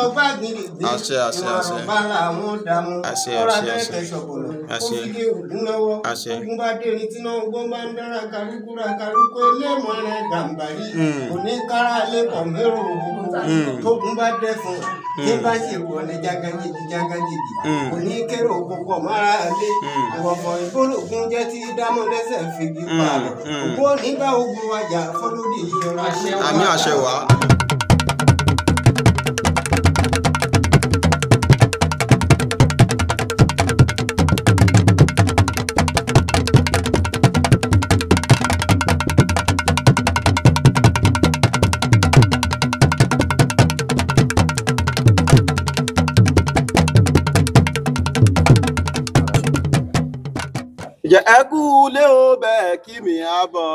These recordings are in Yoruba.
Ọgbà gbìngbìn Àṣẹ, àṣẹ, ìwọ̀n àṣẹ. àrùbá làwọn dààmú. Àṣẹ, Ọ̀rọ̀ àṣẹ, abẹ́rẹ́ àṣẹ. kẹsọ̀bọ̀lọ̀ ó Àṣẹ. fi dé ògún lọ́wọ́. Àṣẹ. Ogun bá dé ní tí náà ogun bá ń dára karúkúra karúkú eléèmọ̀ rẹ̀ gàǹbàrí òní kára lẹ́kọ̀ọ́ mẹ́rù òkú. Tógun bá dẹ́fun tí bá sì wọlé jágajìgì jágajìgì òní kérò òkùnkọ̀ mọ́ra lé. Ìwọ̀fọ̀ ìbólògùn jẹ́ tí dámọ́ lẹ́sẹ̀ fìgì pààrọ̀. Ògún òní bá ogun wájà fọlódì yọra. Àmì àṣẹ wá. Ǹjẹ́ ẹ kú ilé o, bẹ́ẹ̀ kí mi á bọ̀.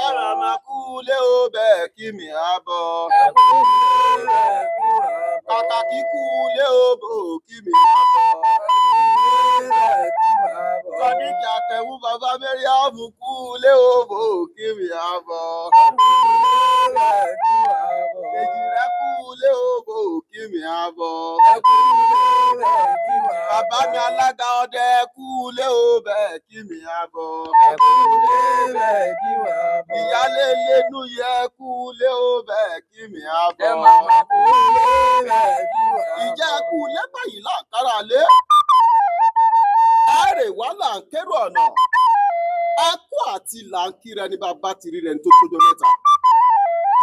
Ẹ rà máa kú ilé o, bẹ́ẹ̀ kí mi á bọ̀. Kàkà kí kú ilé o, bò kí mi á bọ̀. Sọdíkì Àkànmú bàbá Mẹ́ríàmù kú ilé o, bò kí mi á bọ̀. Èjì rẹ kú ilé o, bò kí mi á bọ̀. Bàbá mi alága ọdẹ kú ilé o, bẹ́ẹ̀ kí mi á bọ̀. Ìyálé lẹ́nu yẹ kú ilé o, bẹ́ẹ̀ kí mi á bọ̀. Ìjẹ́ kú lẹ́bà yìí láǹkárá lé. Ẹ̀rẹ̀ wá là ń kérò ọ̀nà. Ẹkú àti là ń kíra ẹni bàbá ti rí rẹ̀ ní tó tójọ́ mẹ́ta.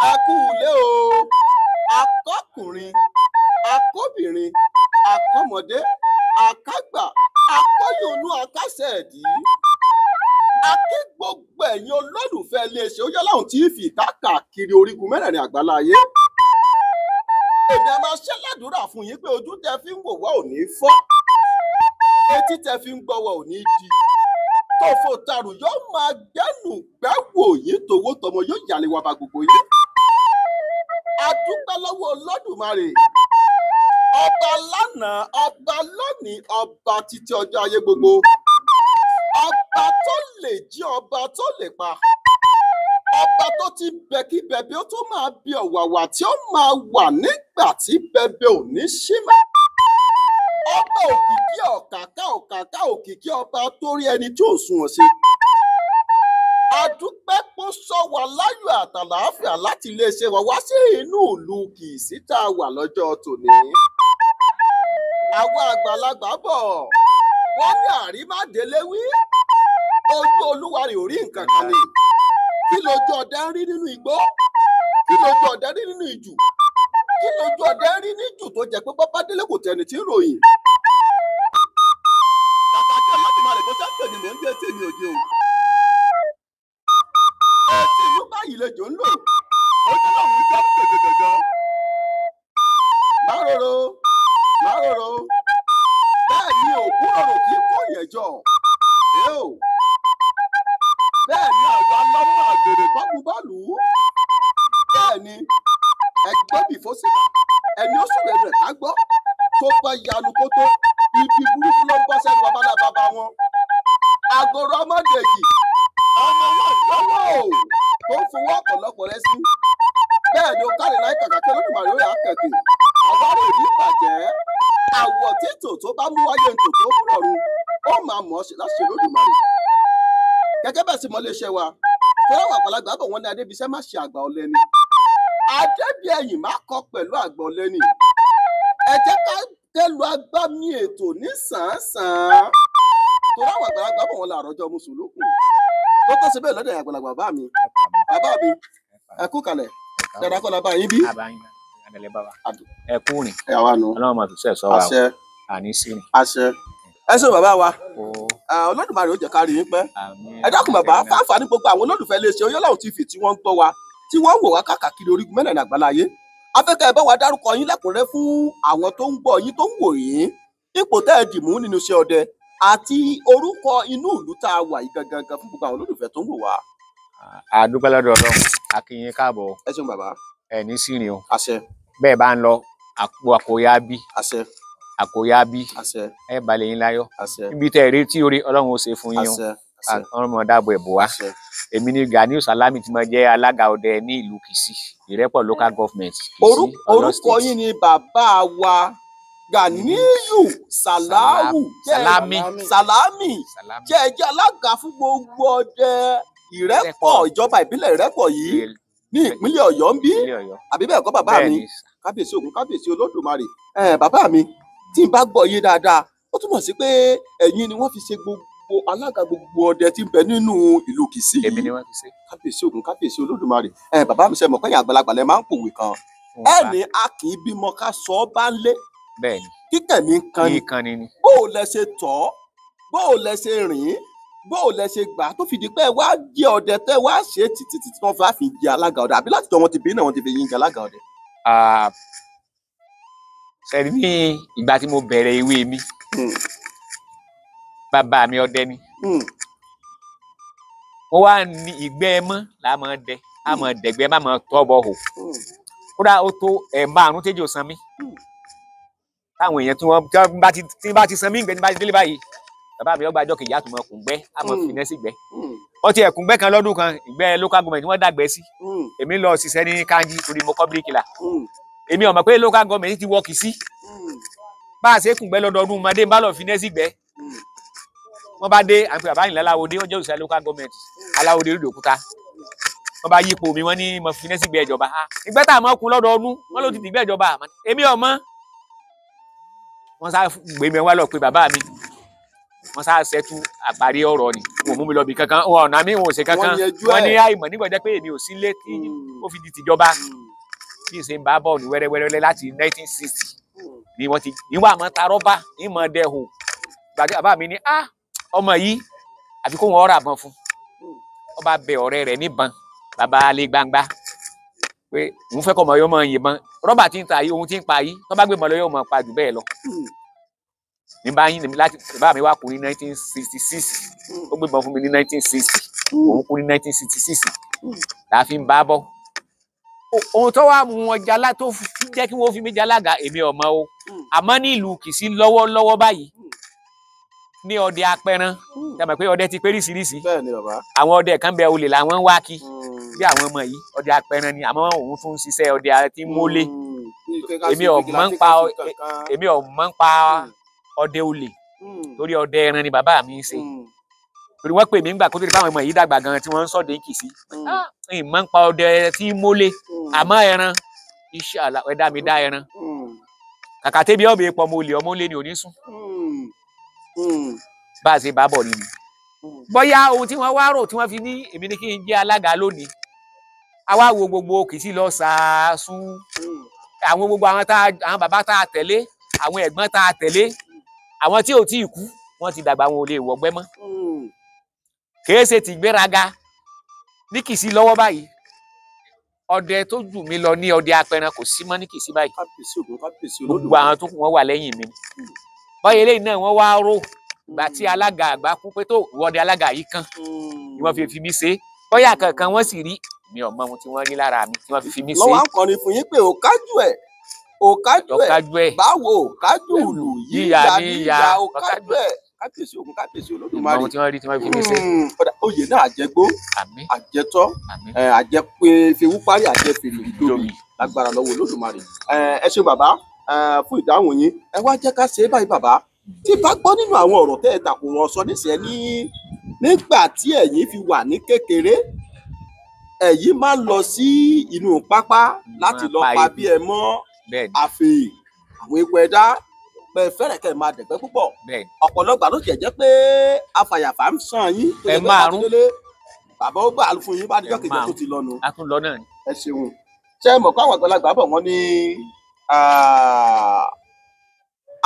Ẹ kú ilé o, akọ́kùnrin, akóbìnrin, akọ́mọdé, akágbà, akọ́yọ̀nù, akásẹ̀ ẹ̀dí. A kí gbogbo ẹ̀yin olólùfẹ́ iléeṣẹ́ Oyèláhùn TV káàkiri orígun mẹ́rẹ̀ẹ̀rin àgbáláyé. Èmi a máa ṣe ládùúrà fún yín pé ojú tẹ fi ń wò wá ò ní fọ́, etí tẹ fi ń gbọ́ wá ò ní di. Tòfò tàrù yóò máa gbẹ́nu gbẹ́wò yín, tòwó tọmọ yóò yàlè wá bá gbogbo yín. A dúpẹ́ lọ́wọ́ Olódùmarè, ọba lánàá, ọba lónìí, ọba títí ọjọ́ ayé gbogbo. Ọba tó lè jí, ọba tó lè pa. Ọba tó ti bẹ kí bẹbẹ ó tó máa bí ọ̀wàwà tí ó máa wà nígbà tí bẹbẹ ò ní ṣí mọ́. Ọba òkìkí ọ̀kàkà ọ̀kàkà òkìkí, ọba tó rí ẹni tí ò sunwọ̀n ṣe. A dúpẹ́ pé ó sọ wa láyọ̀ àtàlàáfíà láti iléeṣẹ́ wa wá sí inú ìlú Kìsì tá a wà lọ́jọ́ tòní. Àwọn àgbàlagbà bọ̀, wọ́n ní àrímádélé wí. Ojú olúwa rẹ̀ ò rí nǹkan kan ni. Kí lójú ọdẹ ń rí nínú igbó? Kí lójú ọdẹ rí nínú ìjù? Kí lójú ọdẹ ń rí níjù tó jẹ́ pé bábá délé kò tẹni tí ń ròyìn? Kàkà kí Olódùmarè bó ṣe ń pè ní mò ń gbé etí mi òde o. Etí inú báyìí lejò ń lò. Ojú náà ń gbọ́ gògògògò. Máròrò, máròrò. Bẹ́ẹ̀ ni òkú rorò kì í kó yẹn jọ. Ẹ o. Bẹ́ẹ̀ ni àwa lọ́mọ àgbèrè gbọ́gun bọ́ọ̀lù. Bẹ́ẹ̀ ni ẹgbẹ́ bì fósílà. Ẹni ó sọ̀rọ̀ ẹnu ẹ̀ ká gbọ́. Tó bá yanu kótó, ibi burúkú ló ń bọ́ sẹ́nu babalá bàbá wọn. Àgọ́rọ̀ ọmọdéjì, ọmọ wọn lọ́wọ́ o, tó ń fowó ọ̀pọ̀lọpọ̀ rẹ sí. Bẹ́ẹ̀ ni ó kárí láì kàkà kí Olódùmarè ó yà á kẹ̀kẹ́. Àwárí ìlú ìbàjẹ́. Àwọ̀ títò tó bá mú wáyé ń tò tó mú rọrùn, ó máa mọ̀ ọ́ ṣe láṣẹ Olódùmarè. Gẹ́gẹ́ bẹ́ẹ̀ sì mọ iléeṣẹ́ wa, tọ́lá àwọn àgbàlagbà bọ̀ wọ́n ní Adébísẹ́ má ṣe àgbà ọ̀lẹ ni. Adébíẹ̀yìn má kọ pẹ̀lú àgbà ọ̀lẹ ni. Ẹ jẹ́ ká kẹ́lu agbámi ètò ní sàn-án-sàn. Tọ́lá àwọn àgbàlagbà bọ̀ wọ́n la àròjọ mùsùlùkù. Tó tó ṣe bẹ́ẹ̀ lọ́dọ̀ àgbàlagbà bàbá mi. Bàbá mi, ẹ kú kalẹ̀. Dàdá kọ́ la bá yín bí. Ẹ kú rìn. Ẹ wà nù. Ọlọ́run máa fi sẹ́ sọ wa o. Àṣẹ. Àní sí rìn. Àṣẹ. Ẹ ṣé bàbá wa. Olódùmarè ó jẹ́ ká rí yín pẹ́. Ẹ dákun bàbá, fáfàní gbogbo àwọn olólùfẹ́ iléeṣẹ́ Oyèláhùn TV tí wọ́n ń gbọ́ wa, tí wọ́n ń wò wá káàkiri orígun mẹ́rẹ̀ẹ̀rin àgbáláyé. Afẹ́kẹ́ ẹ bá wa dárúkọ yín lẹ́kùnrẹ́rẹ́ fún àwọn tó ń gbọ́ yín tó ń wò yín, ipò tẹ́ ẹ dì mú nínú iṣẹ́ ọdẹ àti orúkọ inú ìlú tá a wà yìí gangan gan fún gbogbo àwọn olólùfẹ́ tó ń wò wá. A dúpẹ́ lọ́dọ̀ Ọlọ́run, a kí yín káàbọ̀. Ẹ ṣeun bàbá. Ẹ ní sí rìn o. Àṣẹ. Bẹ́ẹ̀ bá ń lọ, àpò àkóyá bí. Àṣẹ. Àkóyá bí. Àṣẹ. Ẹ balẹ̀ yín láyọ̀. Àṣẹ. Níbi tẹ́ ẹ retí oore, Ọlọ́run ó ṣe fún yín o. Àṣẹ. Ọlọ́run máa dáàbò ẹ̀bùn wa. Èmi ni Ganiu Salami tí mo jẹ́ alága ọdẹ ní ìlú Kìṣí, Ìrẹ́pọ̀ local government, Kìṣí, Ọ̀yọ́ Orúkọ state. yín ni bàbá wa Ganiyu Salawu Salami. Salami Salami. jẹ́ ẹ jẹ́ alága fún gbogbo ọdẹ Ìrẹ́pọ̀, Ìrẹ́pọ̀. ìjọba ìbílẹ̀ Ìrẹ́pọ̀ yìí ní ìpínlẹ̀ Ọ̀yọ́ ń bí, Ìpínlẹ̀ Ọ̀yọ́. àbí bẹ́ẹ̀ kọ́ bàbá mi? Bẹ́ẹ̀ni. Kábíyèsí Ògún, kábíyèsí Olódùmarè. Bàbá mi, tí n bá gbọ́ yé dáadáa, ó túmọ̀ sí pé ẹ̀yin ni wọ́n fi ṣe gbogbo alága gbogbo ọdẹ tí ń bẹ nínú ìlú Kìṣí Èmi yìí. ni wọ́n fi ṣe. Kábíyèsí Ògún, kábíyèsí Olódùmarè. Bàbá mi, ṣe mọ̀ pẹ́yìn àgbàlagbà lẹ máa ń pòwe kan, Fún ẹ ọba. ní a kì í bímọ ká sọ ọ́ bá ń lé, Bẹ́ẹ̀ni. kíkẹ̀ ní kan ni. Kíkan ni ni. Bó o lẹ ṣe tọ́, bó o lẹ ṣe rìn, bó o lẹ ṣe gbà tó fi di pé ẹ wá jẹ ọdẹ tẹ wá ṣe títí títí wọn fi wá fi jẹ alága ọdẹ, àbí láti jọ wọn ti bí náà wọn ti fi yín jẹ alága ọdẹ? Ṣẹ̀rí ní ìgbà tí mo bẹ̀rẹ̀ ìwé mi, bàbá mi ọdẹ ni. Wọ́n wá ní ìgbẹ́ ẹmọ́ là á máa dẹ, á máa dẹ̀gbẹ́, má máa tọ́ bọ̀ hò. Kódà ó tó ẹ̀ márùn-ún tẹ́jọ́ san mí. Táwọn èèyàn tí wọ́n tí bá ti san mí ìgbẹ́ tí bá ti délé báyìí, bàbá mi ọgbà ọjọ́ kejì á tún máa kùngbẹ́, á máa finá sí ìgbẹ́. Wọ́n ti ẹ̀kúngbẹ́ kan lọ́dún kan, ìgbẹ́ local government wọ́n dàgbẹ́ sí. Èmi lọ ṣiṣẹ́ ní Kanji torí mo kọ́ bíríkìlà. Èmi ò mọ̀ pé local government ti wọ Kìṣí. Bá a ṣe kùngbẹ́ lọ́dọọdún, ọmọdé ń bá lọ finá sí ìgbẹ́. Wọ́n bá dé, àpè bàbá ìlú Aláwọ̀dé, wọ́n jẹ́ òṣìṣẹ́ local government Aláwọ̀dé lódò òkúta. Wọ́n bá yípo mi, wọ́n ní mo finá sí ìgbẹ́ ìjọba. Ìgbẹ́ tá a máa kun lọ́dọọdún, wọ́n ló ti dìgbẹ́ ìjọba. Èmi ò mọ̀. Wọ́n sá gbé mi wá lọ pé bàbá mi. Wọ́n sá ṣẹ́tú àparí ọ̀rọ̀ ni. Wọn ò mú mi lọ bí kankan, wọn ọ̀nà mi, wọn ò ṣe kankan. Wọ́n ní àìmọ̀ nígbà jẹ́ pé èmi ò sí ilé tí ó fi di tìjọba. Bí n ṣe ń bá bọ̀ ní wẹ́rẹ́wẹ́rẹ́ láti 1960 ni wọ́n ti níwà máa ta rọ́bà ní mọ̀ dẹ́hò. Gbàgbé bàbá mi ní ọmọ yìí àfi kó wọn ọ̀rà bọn fún. Wọ́n bá bẹ ọ̀rẹ́ rẹ̀ níbọn, bàbá alẹ́ gbangba pé òun fẹ́ kọ́ ọmọ yóò máa yìnbọn. Rọ́bà tí ń ta yìí, ohun tí ń pa yìí, tó bá gbé mọ́ lọ yóò máa pa jù bẹ́ẹ̀ lọ. Ní báyìí láti bàbá mi wá kú ní 1966, ó gbé bọn fún mi ní 1960, òun kú ní 1966, là á fi ń bá bọ̀. Ohun tó wá mú wọn jalá tó jẹ́ kí wọ́n fi mí jalága, èmi ò mọ̀ o. Àmọ́ ní ìlú Kìṣí lọ́wọ́lọ́wọ́ báyìí, ní ọdẹ apẹran, ṣe mọ̀ pé ọdẹ ti péríṣiríṣi. Bẹ́ẹ̀ni bàbá. Àwọn ọdẹ kan bẹ, olè làwọn ń wá kí. Bí àwọn ọmọ yìí, ọdẹ apẹran ni, àmọ́ òun tún ń ṣiṣẹ́ ọdẹ tí ń mólé. Èmi ò mọ̀ ń pa èmi ò mọ̀ ń pa ọdẹ olè, torí ọdẹ ẹran ni bàbá mi ń ṣe. Torí wọ́n pè mí ńgbà kó tó di fáwọn ọmọ yìí dàgbà gan tí wọ́n ń sọ̀dẹ̀ Kìṣí. Ìmọ̀ ń pa ọdẹ tí ń mólé, àmọ́ ẹran, inshallah, ẹ̀dá mi dá ẹran. Kàkà tẹ́bi ọ̀bẹ pọ̀ mọ́ olè, ọmọ olè ni ò ní sùn. Bá a ṣe bá bọ̀ nínú. Bóyá ohun tí wọ́n wá rò tí wọ́n fi ní èmi ní kí n jẹ́ alága lónìí. A wá wo gbogbo Kìṣí lọ ṣáṣú. Àwọn gbogbo àwọn tá àwọn bàbá tá a tẹ̀lé, àwọn ẹ̀gbọ́n tá a tẹ̀lé, àwọn tí ò tí ì kú, wọ́n ti dàgbà, wọn ò lè wọgbẹ́ mọ́. Kìí ṣe ti gbéraga ní Kìṣí lọ́wọ́ báyìí. Ọdẹ tó jù mí lọ ní ọdẹ apẹran kò sí mọ́ ní Kìṣí báyìí. Gbogbo àwọn tó kù wọ́n wà lẹ́yìn mi. Báyìí eléyìí náà wọ́n wá rò ìgbà tí alága àgbà kú pé tó ìwọ́de alága yìí kan ni wọ́n fi fi mí ṣe. Bóyá kankan wọ́n sì rí, mi ò mọ ohun tí wọ́n rí lára mi tí wọ́n fi fi mí ṣe. Lọ́wọ́ à ń kọrin fún yín pé ò kájú ẹ̀, ò kájú ẹ̀, báwo ò kájú ìlú yíya níyà, ò kájú ẹ̀. Kábíyèsí Ògún, kábíyèsí Olódùmarè. Ohun tí wọ́n rí tí wọ́n fi mí ṣe. Oyè náà àjẹgbó, àjẹtọ́, àjẹpé fewúparí, àjẹfèrè ìdóbi lágbára lọ́wọ́ Olódùmarè. Ẹ ṣeun bàbá fún ìdáhùn yín. Ẹ wá jẹ́ ká ṣe é báyìí bàbá. Tí bá gbọ́ nínú àwọn ọ̀rọ̀ tẹ́ ẹ tàkùn wọn sọ níṣẹ́ ní nígbà tí ẹ̀yin fi wà ní kékeré, ẹ̀yin máa ń lọ sí inú pápá láti lọ pa bí ẹ mọ́ àfè àwọn epo ẹ̀dá pẹ fẹ́rẹ̀ kẹ́ máa dẹ̀gbẹ́ púpọ̀. Ọ̀pọ̀lọpọ̀ ló tiẹ̀ jẹ́ pé afàyàfà ń sàn yín tó yẹ pé bá ti délé bàbá ó bá fún yín bá dijọ́ kejì tó ti lọ nu. A tún lọ náà ni. Ẹ ṣeun. Ṣé ẹ mọ̀ pé àwọn àgbàlagbà bọ̀ wọ́n ní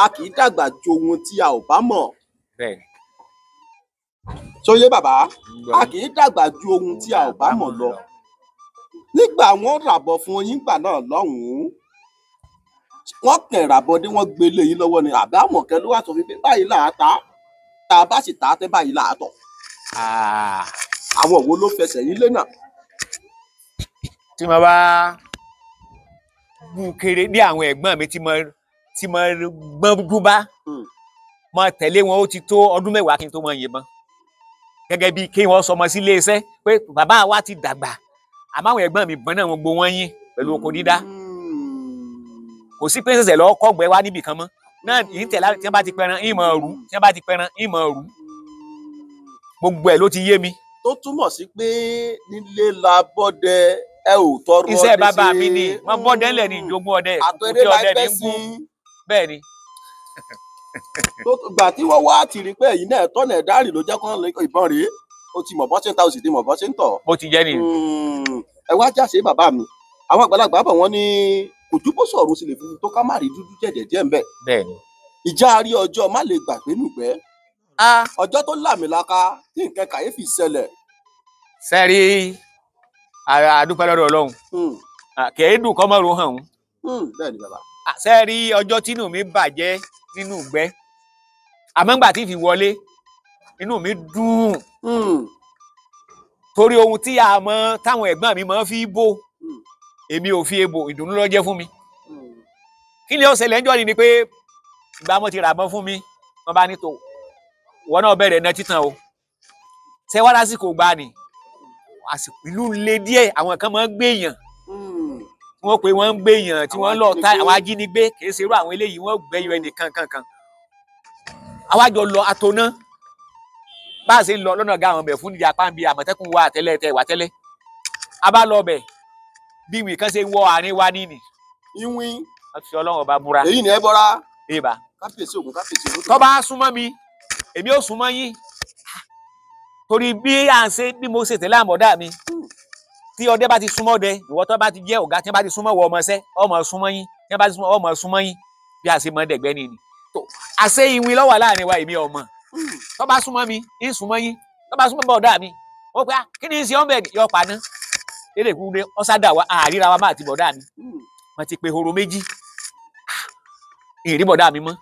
a kì í dàgbà ju ohun tí a ò bá mọ̀. Ṣóyé bàbá, a kì í dàgbà ju ohun tí a ò bá mọ̀ lọ. Nígbà wọ́n ràbọ̀ fún yín gbà náà lọ́hùn-ún, wọ́n kàn ràbọ̀ dé, wọ́n gbé lé yín lọ́wọ́ ni, àbí àwọn kan ló wà sọ fún mi báyìí là á ta, tá a bá sì ta tẹ́ báyìí là á tọ̀. Àwọn wo ló fẹsẹ̀ yín lé náà? Tí mo bá bú kéré ní àwọn ẹ̀gbọ́n mi tí mo gbọ́n dúbá, mo tẹ̀lé wọn ó ti tó ọdún mẹ́wàá kí n tó mọ yìnbọn. Gẹ́gẹ́ bí kí wọ́n sọmọ sí iléeṣẹ́ pé bàbá wa ti dàgbà, àmọ́ àwọn ẹ̀gbọ́n mi bọ́n náà wọ́n gbó wọ́n yín pẹ̀lú oko dídá. Kò sí pé ṣẹ̀ṣẹ̀ lọ́ọ́ kọ́gbẹ́ wá níbì kan mọ́ náà. Yìí tẹ̀lé, tí wọ́n bá ti pẹran ìmọ̀ rú, tí wọ́n bá ti pẹran ìmọ̀ rú, gbogbo ẹ̀ ló ti yé mi. Tó túmọ̀ sí pé nílé la bọ́dẹ, ẹ ò tọrọ iṣẹ́ bàbá mi ni wọ́n bọ́dẹ ńlẹ̀ ní ìjogún ọdẹ. Àtẹ̀rẹ́ òkúté la ọdẹ gbẹ́ ní ń sí. gún bẹ́ẹ̀ ni. Tó gbà tí wọ́n wá ti rí pé ẹ̀yin náà tọ́nà ẹ̀dá rìn ló jẹ́ kán lè ìbọn rèé, ó ti mọ̀ bọ́ ṣe ń ta, ó sì ti mọ̀ bọ́ ṣe ń tọ̀. Bó ti jẹ́ nìyẹn. Ẹ wá jáse bàbá mi, àwọn àgbàlagbà bọ̀ wọ́n ní kòjúbọ́sọ̀ ọ̀run sì lè funfun tó ká má rí dúdú jẹ̀jẹ̀ díẹ̀ ń bẹ̀. Bẹ́ẹ̀ ni. Ìjà rí ọjọ́ má lè gbàgbé nùgbẹ́, ọjọ́ tó làmìlaka tí nǹkan kàyéfì ṣẹlẹ̀. Sẹ́rí ara àdúpẹ́ lọ́dọ̀ Ọlọ́run. Kèédùn kọ́ mọ́rò hàn ún. Bẹ́ẹ̀ ni bàbá. Sẹ́rí ọjọ́ tínú mi bàjẹ́ nínú ìgbẹ́, àmọ́ ńgbà tí fi wọlé inú mi dùn torí ohun tí a mọ táwọn ẹ̀gbọ́n mi máa fi bò, èmi ò fi ebò, ìdùnnú ló jẹ́ fún mi. Kí ni ó ṣẹlẹ̀ ńjọ́ ni ni pé ìgbà wọn ti rà bọ́n fún mi, wọn bá ní tó wọn náà bẹ̀rẹ̀ iná títàn o. Ṣé wá lásìkò gbà ni àsìkò ìlú le díẹ̀, àwọn kan máa ń gbé èèyàn, wọ́n pé wọ́n ń gbé èèyàn tí wọ́n lọ ta àwọn ajínigbé, kì í ṣe irú àwọn eléyìí, wọ́n gbẹ́yọ ẹnìkan kankan. Àwa jọ lọ àtọ̀nà bá a ṣe ń lọ lọ́nà ga àwọn ọbẹ̀ fún ìdí apá ń bi àmọ̀tẹ́kùn wa àtẹ́lẹ̀ tẹ wà tẹ́lẹ̀. A bá lọ ọbẹ̀ bí ìwé kan ṣe wọ àárín wa nínì. Ìwìn. Wọ́n fi Ọlọ́run ọba búra. Èyí ni ẹ bọ́ra. Ìbá. Kábíyèsí Ògún, kábíyèsí Olódùmarè. Tó bá súnmọ́ mi, èmi ò súnmọ́ yín, torí bí à ń ṣe bí mo ṣe tẹ̀lé àmọ̀dá mi, tí ọdẹ bá ti súnmọ́ ọdẹ, ìwọ tó bá ti jẹ́ ọ̀gá, tí wọ́n bá ti súnmọ́ wọ ọmọọṣẹ́, ọmọ súnmọ́ yín, tí wọ́n bá ti súnmọ́ ọmọ súnmọ́ yín, bí a ṣe mọ́ dẹ̀gbẹ́ ni ni tó àṣẹ ìwìn ló wà láàrin wa. Èmi ọmọ tó bá súnmọ́ mi ń súnmọ́ yín, tó bá súnmọ́ bọ̀dá mi, ó pé kí ni í ṣe ọ́nbẹ̀ yọ paná lédè kúndé ọ̀sádà wa àríra wa má àti bọ̀dá mi. Wọ́n ti pe horo méjì, ìrí bọ̀dá mi mọ́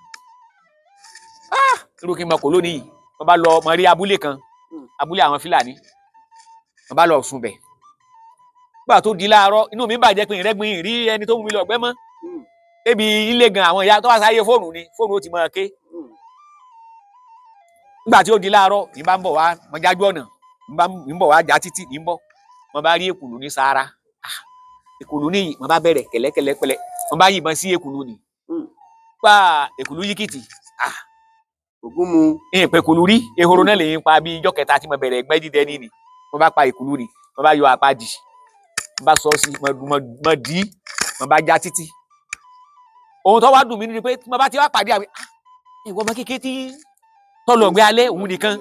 irú kí n mọ kò lónìí yìí. Wọ́n bá lọ mọ rí abúlé kan, abúlé àwọn Fúlàní, wọ́n bá lọ sùn bẹ̀. Nígbà tó di láàárọ̀ inú mi bàjẹ́ pé ìrẹ́gbin ìrí ẹni tó mú mi lọ ọ̀gbẹ́ mọ́. Débi ilé gan àwọn ìyá tó wá sáyé fóònù ni fóònù ó ti máa ké. Nígbà tí ó di láàárọ̀ ní bá ń bọ̀ wá mọ jájú ọ̀nà, ní ń bọ̀ wá já títì, ní ń bọ̀ mo bá rí èkùlù ní Sahara. Èkùlù níyì, mo bá bẹ̀rẹ̀ kẹ̀lẹ́kẹ̀lẹ́ pẹ̀lẹ́, mo bá yìnbọn sí èkùlù ní pa èkùlù yíkìtì. Ògún mu. Ìyẹn pé èkùlù rí ehoro náà lè yín pa bí ijọ́ kẹta tí mo bẹ̀rẹ̀ ẹgbẹ́ dídẹ ní ni mo bá pa èkùlù ní, mo bá yọ àpáàdì, mo bá sọ sí mo dì í, mo bá já títì. Ohun tó wá dùn mí ni pé tí mo bá ti wá pàdé àwọn ìwọ ọmọ kékeré tí tọlọ gbé alẹ́ òun nìkan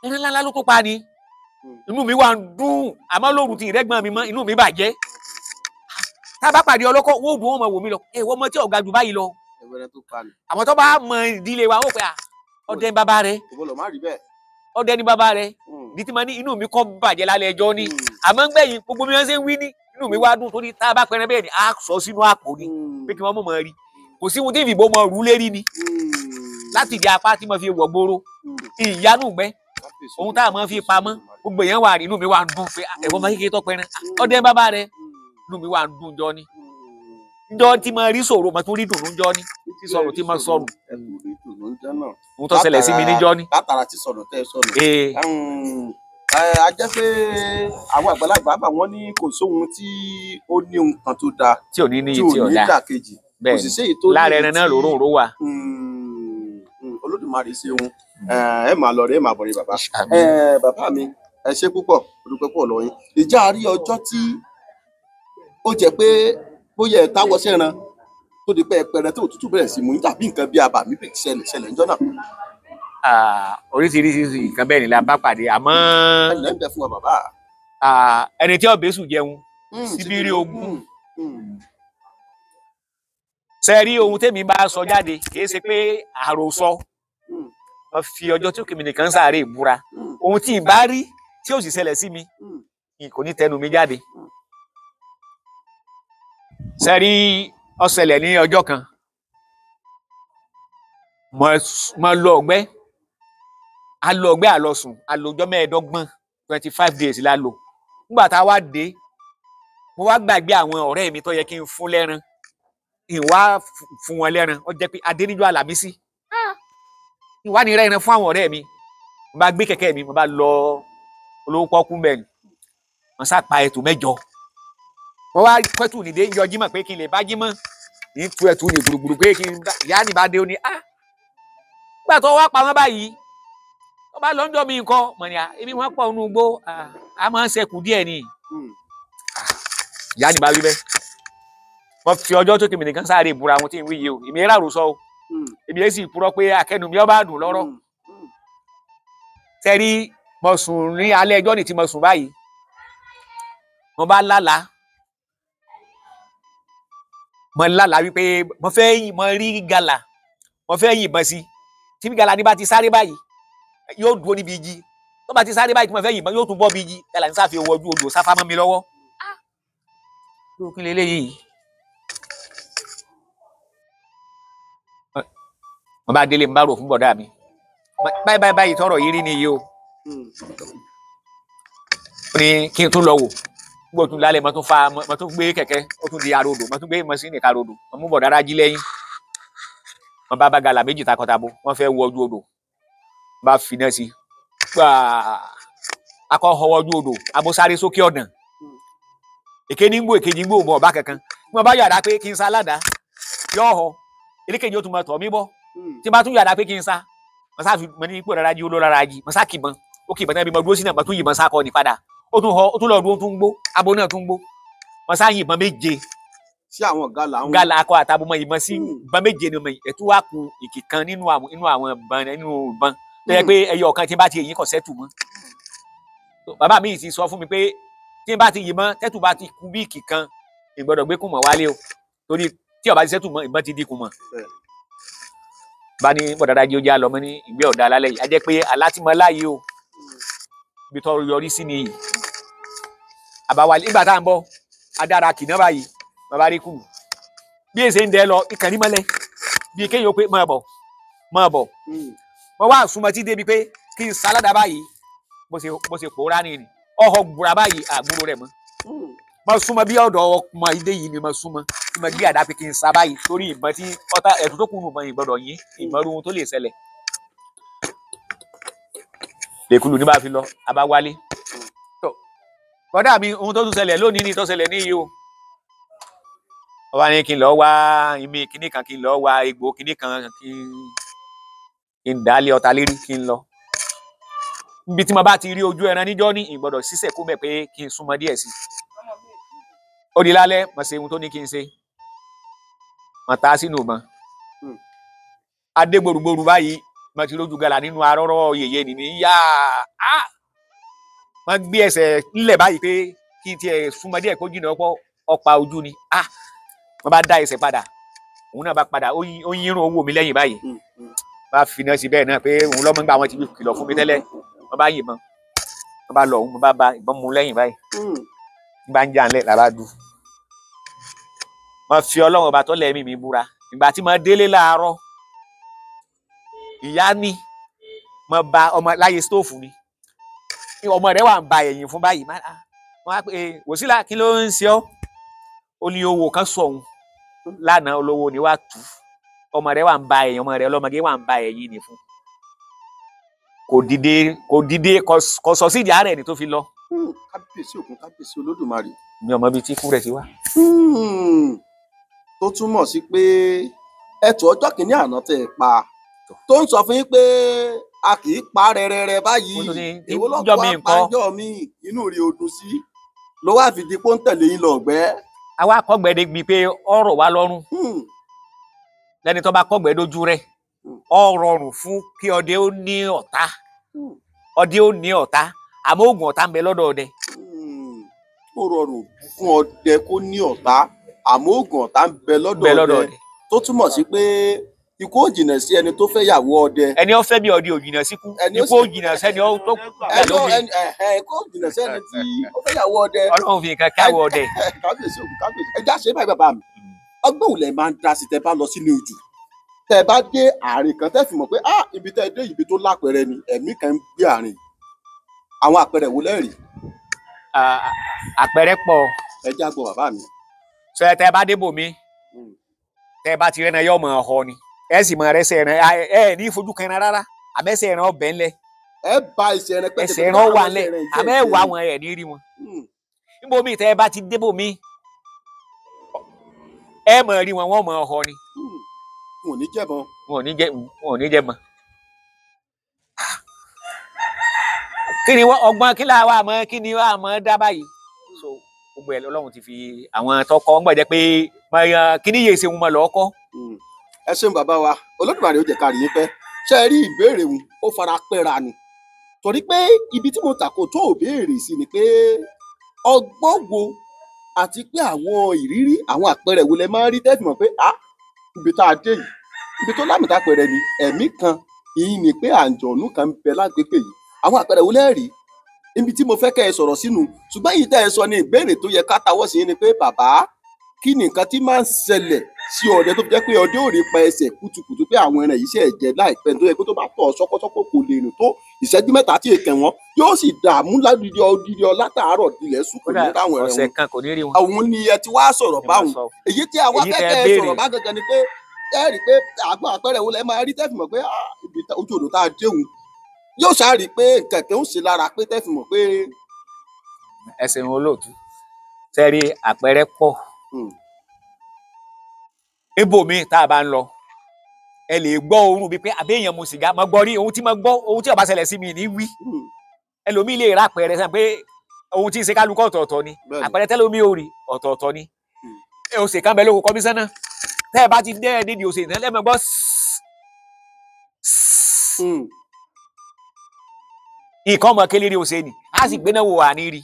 ẹran ńlá ló kópa ni, inú mi wà ń dùn. Àmọ́ lóru tí ìrẹ́gbọ́n mi mọ́ inú mi bàjẹ́. Tá a bá pàdé ọlọ́kọ̀ wọ́n ò dùn, wọ́n mọ̀ wò mí lọ, ìwọ ọmọ tí ọ̀gá jù báyìí lọ. Àwọn tó bá mọ ìdílé wa ó pé ọdẹ ní bàbá rẹ, ọdẹ ní bàbá rẹ ní tí mo ní inú mi kọ́ bàjẹ́ lálẹ́ ẹjọ́ ni. Àmọ́ gbẹ̀yìn gbogbo mi wọ́n ṣe ń wí ní inú mi wá dùn torí tá a bá pẹran bẹ́ẹ̀ ni a sọ sínú àpò ni pé kí wọ́n mọ̀ mọ́ rí. Kò sí ohun tí ìfìbò mọ̀ rú lérí ni láti di apá tí mo fi wọ̀ gbòòrò ìyanu gbẹ ohun tá a máa fi pamọ́ gbogbo èèyàn wà rí. Inú mi wà ń dùn pé ẹ̀wọ̀n máa kékeré tọpẹrin ọdẹ bàbá rẹ, inú mi wà ń dùn jọ ni njọ tí mo rí sòrò mo tún rí dùnú njọ ni tí sọ̀rọ̀ tí mo sọ̀rọ̀ ohun tó ṣẹlẹ̀ sí mi níjọ́ ni. Látara ti sọ̀rọ̀ tẹ́ ẹ sọ̀rọ̀. A jẹ́ pé àwọn àgbàlagbà bá wọn ní kò sóhun tí ó ní ohun kan tó dáa tí ò ní ní tí tí ò ò ní dáa dàkejì. Bẹ́ẹ̀ kò sì séyìí tó ní lára ẹran náà tí- lòórùn ró wà. Olódùmarè ṣeun, ẹ máa lọ rí, ẹ máa bọ̀ rí bàbá. Bàbá mi, ẹ ṣé púpọ̀, mo dúpẹ́ púpọ̀ lọ́wọ́ yín. Ìjà rí ọjọ́ tí ó jẹ́ pé bóyá ẹ táwọ́ sẹ́ran tó di pé ẹpẹrẹ tó òtútù bẹ̀rẹ̀ sí mú yín tàbí nǹkan bí abàmì ṣẹlẹ̀ ṣẹlẹ̀ ńjọ́ náà. Oríṣiríṣi nǹkan bẹ́ẹ̀ ni la bá pàdé àmọ́ Ẹ lẹ́ ń bẹ fún wa bàbá. Ẹni tí ọbẹ̀ sùn jẹun Síbírí ogún. Ṣe rí ohun tèmi bá sọ jáde kìí ṣe pé àròsọ. Wọ́n fi ọjọ́ tí òkè mi nìkan sáré ìbúra, ohun tí ì bá rí tí ò sì ṣẹlẹ̀ sí mi kò ní tẹnu mi jáde. Ṣe rí ó ṣẹlẹ̀ ní ọjọ́ kan, mo lọ ọgbẹ́, a lọ ọgbẹ́, a lọ sùn, a lò ọjọ́ 25, 25 days la lò. Nígbà tá a wá dé, mo wá gbàgbé àwọn ọ̀rẹ́ mi tó yẹ kí n fún lẹ́ran, ìwà fún wọn lẹ́ran. Ó jẹ́ pé adéníjọ́ Àlàmísì, ìwà ní rẹ́ran fún àwọn ọ̀rẹ́ mi. Mo bá gbé kẹ̀kẹ́ mi, mo bá lọ olówó pọ́kú mẹ́rin, mo sá pa ẹ̀tù 8. Mo wá pẹ́tù nìdé yọ jímọ̀ pé kí n lè bá jímọ̀ ní tu ẹ̀tù ní gbùrùgbùrù pé kí n bá ìyá ní bá dé ó ní á. Nígbà tó wá pa wọ́n báyìí, wọ́n bá lọ́njọ́ mi nǹkan mọ̀ ní à ebi wọ́n pọ̀ nínú igbó a máa ń ṣẹkù díẹ̀ ni. Ìyá ní bá wí bẹ́ẹ̀. Wọ́n fi ọjọ́ tó kèmí nìkan sáré ìbúra wọn tí ń wí yìí o, èmi rà rò sọ o, èmi yẹn sì purọ́ pé akẹ́nu mi ọba dùn lọ́rọ̀. Sẹ́rí mo sùn ní alẹ́ ẹjọ́ ní tí mo sùn báyìí, mo bá lálàá, mo lálàá wípé mo fẹ́ mo rí gàlà, mo fẹ́ yìnbọn sí, tí gàlà ní bá ti sáré báyìí yóò dúró níbi igi, tó bá ti sáré báyìí tí mo fẹ́ yìnbọn yóò tún bọ́ bí igi, gàlà ní sáfì wọjú odò sáfá mọ́ mi lọ́wọ́. Kí leléyìí? Mo bá délé mo bá rò fún bọ̀dá mi, báyìí báyìí báyìí tọrọ yìí rí ni yìí o. Ó ní kí n tún lọ wò, gbogbo tún lálẹ́ mo tún fa mo tún gbé kẹ̀kẹ́, ó tún di arodò, mo tún gbé mọ́sínì karodò, mo mú bọ̀dá rájí lẹ́yìn. Mo bá bá gàlà méjì takọtabo, wọ́n fẹ́ wọ ojú odò, mo bá finá sí i, gbàá akọ họ ojú odò, abosáré sókè ọ̀dàn. Èké ní gbò èkejì gbò mọ̀ ọ̀bá kankan. Mo bá yàrá pé kí n sá aládàá, yọ̀ họ, elékejì ó tún mọ tọ̀ mí bọ́. Tí n bá tún yàrá pé kí n sá, mo sá fi mo ní ipò rárá jí olóró rárá jí, mo sá kìbọn, ó kìbọn náà bí mo dúró sí náà, mo tún yìnbọn sá kọ ní padà. Ó tún họ, ó tún lọ dúró, ó tún gbó, abo náà tún gbó. Mo sá yìnbọn 7. Sí àwọn gàlà àwọn. Gàlà akọ àtàbọ̀ mọ ìbọn sí ìbọn 7 ni mo ẹ̀tún wá ku ìkì kan nínú àwọn ìbọn nínú ìbọn. Tó yẹ pé ẹyọ kan tí n bá ti èyí kọ̀ sẹ́tù mọ́. Bàbá mi ti sọ fún mi pé tí n bá ti yìnbọn tẹ́tù bá ti ku bí ìkì kan, ìgbọ́dọ̀ gbé kùmọ̀ wálé o. Torí tí ó bá ti sẹ́tù mọ́, ìbọn ti di kùmọ̀. Bá ní bọ̀dá jí ó já lọ mọ́ ní ìgbé ọ̀dà alálẹ̀ yìí. A jẹ́ pé alátìmọ́lá yìí o, ibi tó yọrí sí ni yìí. Àbáwálé nígbà tá à ń bọ̀, adára kìnà báyìí, bàbá rí kù. Bí èsè ń dẹ lọ, ìkànnì mọ́lẹ̀. Bí kéèyàn ó pé máa bọ̀, máa bọ̀. Mo wá súnmọ́ tí débi pé kí n sáládà báyìí, bó ṣe pòórá ni ni. Ọ̀họ̀ gbùrà báyìí, àgbúrò rẹ̀ mọ́. Mo súnmọ́ bí ọ̀dọ̀ ọmọ ilé yìí ni mo súnmọ́. Tí mo gbé àdá pé kí n sá báyìí torí ìbọn tí ọ̀tá ẹ̀tún tó kùnú ìbọn ìgbọ́dọ̀ yín, ìbọn ohun tó lè ṣẹlẹ̀. Lèkúlù ní bá fi lọ, a bá wálé. Bọ́dà mi, ohun tó tún ṣẹlẹ̀ lónìí ni tó ṣẹlẹ̀ níyì o. Wọ́n bá ní kí n lọ wá ìmí kinní kan, kí n lọ wá egbò kinní kan, kí n dálé ọta lérí kí n lọ. Níbi tí mo bá ti rí ojú ẹran níjọ́ ní ìgbọ́dọ̀ sísẹ̀ kó mẹ́ pé kí n súnmọ́ díẹ̀ sí i. Ó di lálẹ́, mo ṣe ohun tó ní kí n ṣe. Mo ta sínú ìbọn. Adé gbòrúgbòrú báyìí, mo ti rójú gàlà nínú arọ́rọ́ yèyé nìní yá. Mo gbé ẹsẹ̀ ńlẹ̀ báyìí pé kí n tiẹ̀ súnmọ́ díẹ̀ kó jìnnà ọ̀pọ̀ ọ̀pá ojú ni. Mo bá dá ẹsẹ̀ padà, òun náà bá padà, ó yírun owó mi lẹ́yìn báyìí. Bá finá sí bẹ́ẹ̀ náà pé òun lọ́mọ ń gbà wọ́n ti kìlọ̀ fún mi tẹ́lẹ̀. Mo bá yìnbọn, mo bá lọ òun, mo bá ba ìbọn mu lẹ́yìn báyìí. Nígbà ń jà ńlẹ̀ làbá du. Mo fi Ọlọ́run ọba tó lẹ́mìí mi búra. Ìgbà tí mo délé láàárọ̀, ìyá ni mo ba ọmọ láyé stóòfù ni. Ọmọ rẹ̀ wà ń ba ẹ̀yìn fún báyìí. Wọ́n á pè é, Wòsílà kí ló ń ṣe ọ́? Ó ní owó kan sọ òun lánàá, olówó ni wàá tù. Ọmọ rẹ̀ wà ń ba ẹ̀yìn, ọmọ rẹ̀ ọlọ́mọge wà ń ba ẹ̀yìn ni fún. Kò dìde, kò dìde, kò sọ sí ìdí àárẹ̀ ni tó fi lọ. Kábíyèsí Ògún, kábíyèsí Olódùmarè. Mi ò mọ ibi tí ikú rẹ̀ ti wá. Tó túmọ̀ sí pé ẹ̀tù ọjọ́ kìíní àná tẹ̀ ẹ̀ pa tó ń sọ fún yín pé a kì í pa rẹ̀rẹ̀rẹ̀ báyìí, èwo ló kọ́ apájọ́ mi inú rí odò sí ló wá fi di pọ́ńtẹ̀lé yín lọ ọ̀gbẹ́. Àwa kọ́gbẹ́ débi pé ọ̀rọ̀ wa lọ́rùn. Lẹ́ni tó bá kọ́gbẹ́ dójú rẹ̀, ó rọrùn fún kí ọdẹ ó ní ọ̀tá. Ọdẹ ó ní ọ̀tá, àmọ́ oògùn ọ̀tá ń bẹ lọ́dọ̀ ọdẹ. Ó rọrùn fún ọdẹ kó ní ọ̀tá, àmọ́ oògùn ọ̀tá ń bẹ lọ́dọ̀ ọdẹ. Tó túmọ̀ sí pé ikú ò jìnnà sí ẹni tó fẹ́ yàwó ọdẹ. Ẹni ó fẹ́ bí ọdẹ ò jìnnà síkú. Ikú ò jìnnà sẹ́ni ó tó lómi. Ikú ò jìnnà sẹ́ni tí ó fẹ́ yàwó ọdẹ. Ọlọ́run fi nǹkan káwọ́ ọdẹ. Kábíyèsí Ògún, kábíyèsí. Ẹ já ṣe báyìí bàbá mi. Ọgbọ́n òun lẹ̀ máa ń dá sí tẹ bá lọ sínú ijù. Tẹ bá dé àárín kan tẹ́ fi mọ̀ pé ibi tẹ́ dé ibi tó lápẹẹrẹ ni ẹ̀mí kan ń gbé àárín. Àwọn àpẹẹrẹ wo lẹ́rìí? Àpẹẹrẹ pọ̀. Ẹ já gbọ́ bàbá mi. Sọ tẹ bá débò mi, tẹ bá ti rẹ́nà yọ̀ mọ̀ ọ̀họ́ ni. Ẹ sì mọ rẹ́sẹ̀ ẹran, ẹ ní fojú kan rárá, àmẹ́sẹ̀ ẹran ọbẹ̀ ńlẹ̀. Ẹ bá ẹsẹ̀ ẹran pẹ́tẹ́. Ẹsẹ̀ ẹran wà lẹ̀, àmọ́ ẹ wà wọn ẹ̀ ní rí wọn. Níbo mi tẹ́ ẹ bá ti débò mi, ẹ mọ̀ rí wọn, wọ́n mọ̀ ọ̀họ́ ni. Wọn ò ní jẹ̀bọn. Wọn ò ní jẹ̀bọn. Kí ni ọgbọ́n kí là wà mọ́, kí ni wà mọ́ dá báyìí? So gbogbo ẹ̀ lọ́lọ́run ti fi àwọn tọkọ ń gbọ́dọ̀ pé kí ni yéé ṣe wọn lọ́ọ́ kọ́. Ẹ ṣeun bàbá wa, Olódùmarè ó jẹ́ ká rí yín pẹ́. Ṣé ẹ rí ìbéèrè òun, ó fara pẹ́ra ni. Torí pé ibi tí mo tàkò tó òbéèrè sí ni pé ọgbọ́n wo àti pé àwọn ìrírí àwọn àpẹẹrẹ wo lẹ máa ń rí tẹ́ fi mọ̀ pé ibi tá a dé yìí, ibi tó lámìta pẹ̀rẹ̀ ni ẹ̀mí kan, ìyìn ni pé àǹjọ̀nú kan ń bẹ lágbègbè yìí. Àwọn àpẹẹrẹ wo lẹ rí? Ibi tí mo fẹ́ kẹ́ ẹ sọ̀rọ̀ sínú. Ṣùgbọ́n èyí tẹ́ ẹ sọ ni ìbéèrè tó yẹ ká tawọ́ sí ni pé bàbá, kí ni nǹkan tí máa ń ṣẹlẹ̀ sí ọdẹ tó fi jẹ́ pé ọdẹ ò rí pa ẹsẹ̀ kùtùkùtù pé àwọn ẹran yìí ṣe jẹ láìpẹ́, tó yẹ pé tó bá tọ̀ ṣọ́kọ́ṣọ́kọ́ kò lè rìn tó ìṣẹ́jú mẹ́ta tí èkè wọn yóò sì dààmú ládìdí ọdídí látàárọ̀ dilẹ̀ sùn kò ní ráwọn ẹran ọ̀sẹ̀ kan kò ní rí wọn. Àwọn ni ẹ ti wá sọ̀rọ̀ báwọn. Èyí tí àwa fẹ́ kẹ́ ẹ sọ̀rọ̀ bá gangan ni pé ẹ rí pé àgbọn àpẹẹrẹ wo lẹ máa rí tẹ́ fi mọ̀ pé ojú odò tá a déhùn yóò ṣáà rí pé kẹ̀kẹ́ ń ṣe lára pé tẹ́ fi mọ̀ pé. Ẹsẹ̀ wọn olóòtú sẹ́rí àpẹẹrẹ pọ̀. Ibo mi tá a bá ń lọ, ẹ lè gbọ́ òórùn bíi pé àbí èèyàn mu sìgá, mo gbọ́ rí ohun tí mo gbọ́, ohun tí ó bá ṣẹlẹ̀ sí mi ní wí. Ẹlòmíì lè ra àpẹẹrẹ sàn pé ohun tí ń ṣe kálukú ọ̀tọ̀ọ̀tọ̀ ni, àpẹẹrẹ tẹ́lómi ò rí ọ̀tọ̀ọ̀tọ̀ ni. Òsè kan bẹ lóko kọmíṣánná, tẹ́ ẹ bá ti dẹ́ ẹ nídìí òsè ìtàn lẹ́mọ̀ gbọ́ nǹkan ọmọ kéléré òsè ni, a sì gbéná wo wà ní rí.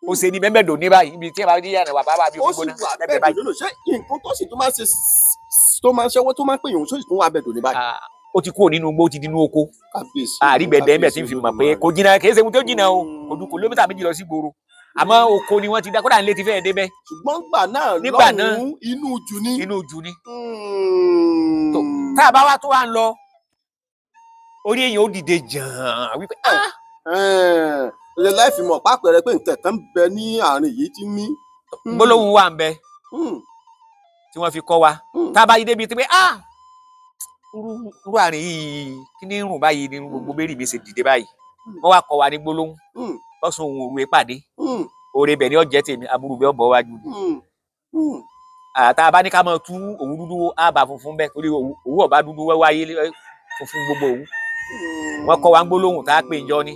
Ó ṣe ní bẹ́ẹ̀ dò ní báyìí, ibi tí ẹ bá rí yàrá wà bàbá bí omi gbóná lẹ́bẹ̀ẹ́ báyìí. Ṣé nǹkan tó sì tún máa ṣe tó máa ń ṣẹ́wọ́ tó máa ń pè yòó sósì tún wà bẹ́ẹ̀ dò ní báyìí. Ó ti kúrò nínú igbó, ó ti dínú oko. Àrígbẹ̀dẹ̀ ẹ̀ tí ń fi mọ̀ pé kò jìnnà, kì í ṣe ohun tó jìnnà o, kò ju kìlómítà 2 lọ sí gbòòrò. Àmọ́ oko ni wọ́n ti dá, kódà nílé ti fẹ́ẹ̀ débẹ̀. Ṣùgbọ́n gbà náà lọ́hùn-ún inú jù ni. Inú jù ni. Tá a bá wá tó wá ń lọ, orí èèyàn ó dìde jàn wípé ilé láìfi mọ̀ pápẹ̀rẹ̀ pé nǹkan kan bẹ ní àárín yìí ti mí. Gbólóhùn wà ń bẹ tí wọ́n fi kọ́ wa. Tá a bá yí débi tí pé irú àárín yìí kí ní rùn báyìí ni gbogbo bẹ́ẹ̀rì mi ṣe dìde báyìí. Wọ́n wá kọ́ wa ní gbólóhùn. Lọ́sùn òun òru ìpàdé. Oore bẹ̀ ni ó jẹ́ tèmi, aburú bẹ̀ ọ̀bọ̀ wájú. Tá a bá ní ká máa tú òwú dúdú á bá funfun bẹ́ẹ̀ torí òwú ọ̀bá dúdú wáyé funfun gbogbo òwú. Wọ́n kọ́ wa ń gbólóhùn tá a pè ń jọ ni.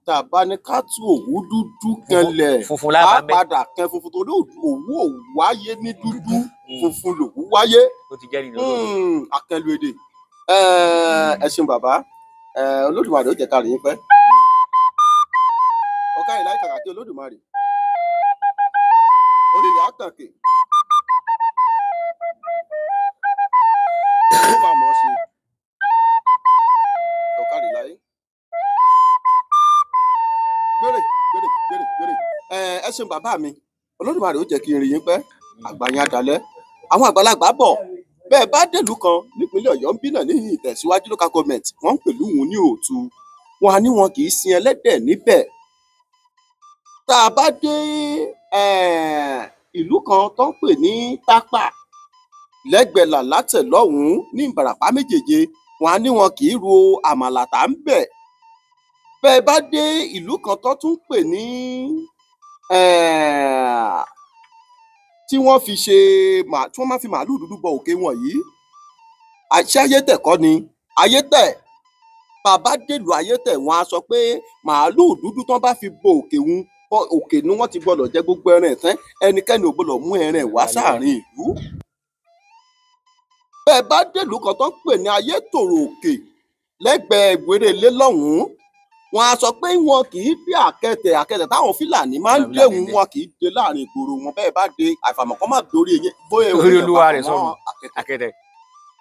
Tá a bá ní ká tú òwú dúdú kanlẹ̀ funfun lábàá mẹ́ padà kan funfun torí òwú ò wáyé ní dúdú, funfun lòwú wáyé. Ó ti jẹ́ nínú ọdún. Akẹ́lu èdè. Ẹ ṣeun bàbá, Olódùmarè ó jẹ́ ká rí yín pẹ́. Ọ̀ká ìlà ìkàkà kí Olódùmarè. Orí rẹ̀ á kàn kè. Ó bá mọ̀ ọ́ ṣe. Ọ̀ká ìlà yìí. Gbére gbére gbére gbére. Ẹ ṣeun bàbá mi, Olódùmarè ó jẹ́ kí n rí yín pẹ́. Àgbà yín á dalẹ̀. Àwọn àgbàlagbà bọ̀, bẹ́ẹ̀ bá dèlú kan nípínlẹ̀ Ọ̀yọ́ ń bí náà níyìn ìtẹ̀síwájú local government, wọ́n ń pèlú òun ní òòtú. Wọn á ní wọn kì í sin ẹlẹ́dẹ̀ níbẹ̀. Tá a bá dé ìlú kan tó ń pè ní Tápà lẹ́gbẹ̀ẹ́ Làlátẹ̀ lọ́hùn-ún ní Ìbàràpá méjèèje, wọn á ní wọn kì í ro àmàlà tá ń bẹ̀. Bẹ́ẹ̀ bá dé ìlú kan tó tún pè ní tí wọ́n fi ṣe tí wọ́n máa fi màálù dúdú bọ òkè wọn yìí, àṣé Ayétẹ̀ kọ́ ni Ayétẹ̀. Bàbá dèlù Ayétẹ̀, wọn á sọ pé màálù dúdú tán bá fi bọ òkè wọn, òkè ni wọ́n ti gbọ́dọ̀ jẹ gbogbo ẹran ẹ̀tán, ẹnikẹ́ni ò gbọ́dọ̀ mú ẹran ẹ̀ wá sáàrin ìlú. Bẹ́ẹ̀ bá dèlù kan tó ń pè ní Ayétòrò òkè lẹ́gbẹ̀ẹ́ Ìwéré-Ilé lọ́hùn-ún, wọn á sọ pé wọn kì í dé àkẹtẹ̀ àkẹtẹ̀ táwọn Fúlàní máa ń déhùn, wọn kì í dé láàrin ìgboro wọn. Bẹ́ẹ̀ bá dé àìfàmọ̀ kan má dorí eyín bóyá orí olúwa rẹ̀ sọnù àkẹtẹ̀.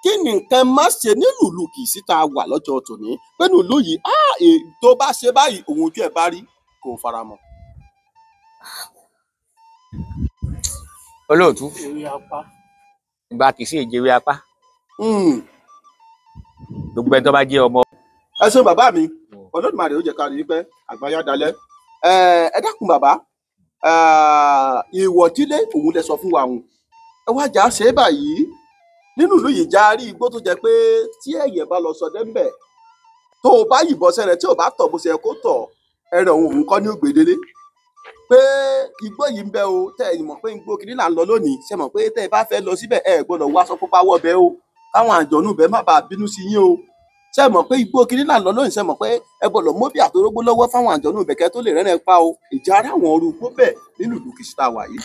Kí ni nǹkan má ṣe nílùú kì í síta wà lọ́jọ́ tòní pé nílùú yìí tó bá ṣe báyìí òun ojú ẹ̀ bá rí kò fara mọ́. Olóòtú, ìgbà kì í sí ìjẹwé apá gbogbo ẹni tó bá jẹ́ ọmọ. Ẹ ṣeun bàbá mi, Olódùmarè ó jẹ́ ká rí i pé àgbáyá dalẹ̀. Ẹ dákun bàbá, ìwọ̀dílé òun lẹ sọ fún wa òun ẹ wá jà ṣe é báyìí nínú ìlú yìí já rí igbó tó jẹ́ pé tí ẹ̀yẹ̀ bá lọ sọdẹ ńbẹ̀ Tó o bá yìnbọn sẹ́rẹ̀ tí o bá tọ̀ bó ṣe yẹ kó tọ̀, ẹran òun kọ́ ní ògbédélé. Pé igbó yìí ń bẹ o, tẹ́ ẹ mọ̀ pé igbó kìíní là ń lọ lónìí, ṣe mọ̀ pé tẹ́ ẹ bá fẹ́ lọ síbẹ̀ ẹ gbọ́dọ̀ wá aṣọ pupa wọ̀ bẹ́ẹ̀ o, káwọn àjọ̀nú bẹ́ẹ̀ má bàa bínú sí yín o. Ṣe mọ̀ pé igbó kìíní là ń lọ lónìí, ṣe mọ̀ pé ẹ gbọ́dọ̀ móbì àtorógbó lọ́wọ́ fáwọn àjọ̀nú bẹ̀ kẹ́ tó lè rẹ́rìn pa o. Ìjà ara àwọn ọrú igbó bẹ́ẹ̀ nínú ìlú Kìṣí tá a wà yìí.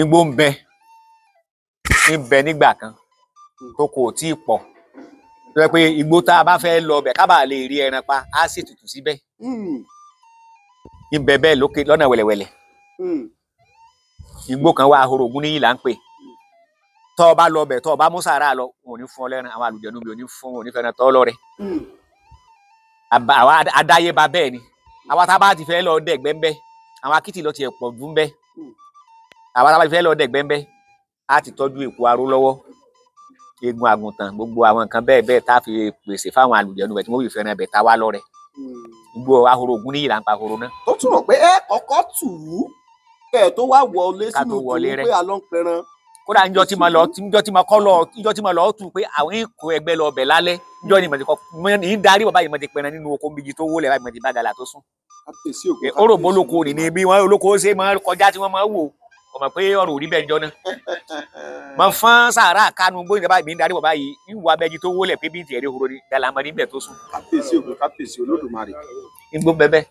Igbó ń bẹ nígbà kan tó kò tí ì pọ̀, tó jẹ́ pé igbó tá a bá fẹ́ lọ bẹ̀ ká bàa lè rí ẹran pa á sì tutù síbẹ̀. Ibẹ̀ bẹ́ẹ̀ lókè lọ́nà wẹ̀lẹ̀wẹ̀lẹ̀. Igbó kan wà, ahoro Ògúnníyì là ń pè. Tọ́ ọ bá lọ bẹ̀, tọ́ ọ bá mú sàárà lọ, wọn ò ní fún ọ lẹ́ran, àwọn àlùjẹ̀nu bí ò ní fún, wọn ò ní fẹ́ràn tọ́ lọ́rẹ. Àwa adáyébá bẹ́ẹ̀ ni. Àwa tá a bá ti fẹ́ lọ dẹ̀gbẹ́ ń bẹ́, àwọn akitì lọ tiẹ̀ pọ̀ jù ń bẹ́. Àwa tá a bá ti fẹ́ lọ dẹ̀gbẹ́ ń bẹ́, á ti tọ́jú èkó aró lọ́wọ́, eegun àgùntàn, gbogbo àwọn nǹkan bẹ́ẹ̀ bẹ́ẹ̀ tá a fi pèsè fáwọn àlùjẹ̀nu bẹ̀ tí wọ́n fi fẹ́ràn bẹ̀ tá a wá lọ́rẹ. Igbó ahoro Ògúnníyì là ń pa ahoro náà. Tó túmọ̀ pé ẹ kọ́kọ́ tù ú kẹ́ ẹ tó wá wọlé sínú tù ú pé alọ́ ń pẹran. Kódà njọ́ tí mo lọ, njọ́ tí mo kọ́ lọ, njọ́ tí mo lọ tù pé àwọn ìkó ẹgbẹ́ lọ bẹ̀ lálẹ́, njọ́ ni mo ti kọ́ ní darí bàbá yìí mo ti pẹran nínú oko méjì tó wọlé báyìí mo ti bá gàlà tó sùn. Ó rò bó lóko ní ni bí wọ́n olóko ṣe máa kọjá tí wọ́n máa wò ó mọ̀ pé ọ̀rọ̀ òrí bẹ́ẹ̀ njọ́ náà. Mo fọ́n sàárà kánú gbóyè báyìí mi ń darí bàbá yìí ìwà abẹ́jì tó wọlé pé bí tiẹ̀ rí horo ni gàlà mọ́ níbẹ̀ tó sùn. Kábíyèsí ògùn, kábíyèsí Olódùmarè. Igbó bẹ́ẹ̀.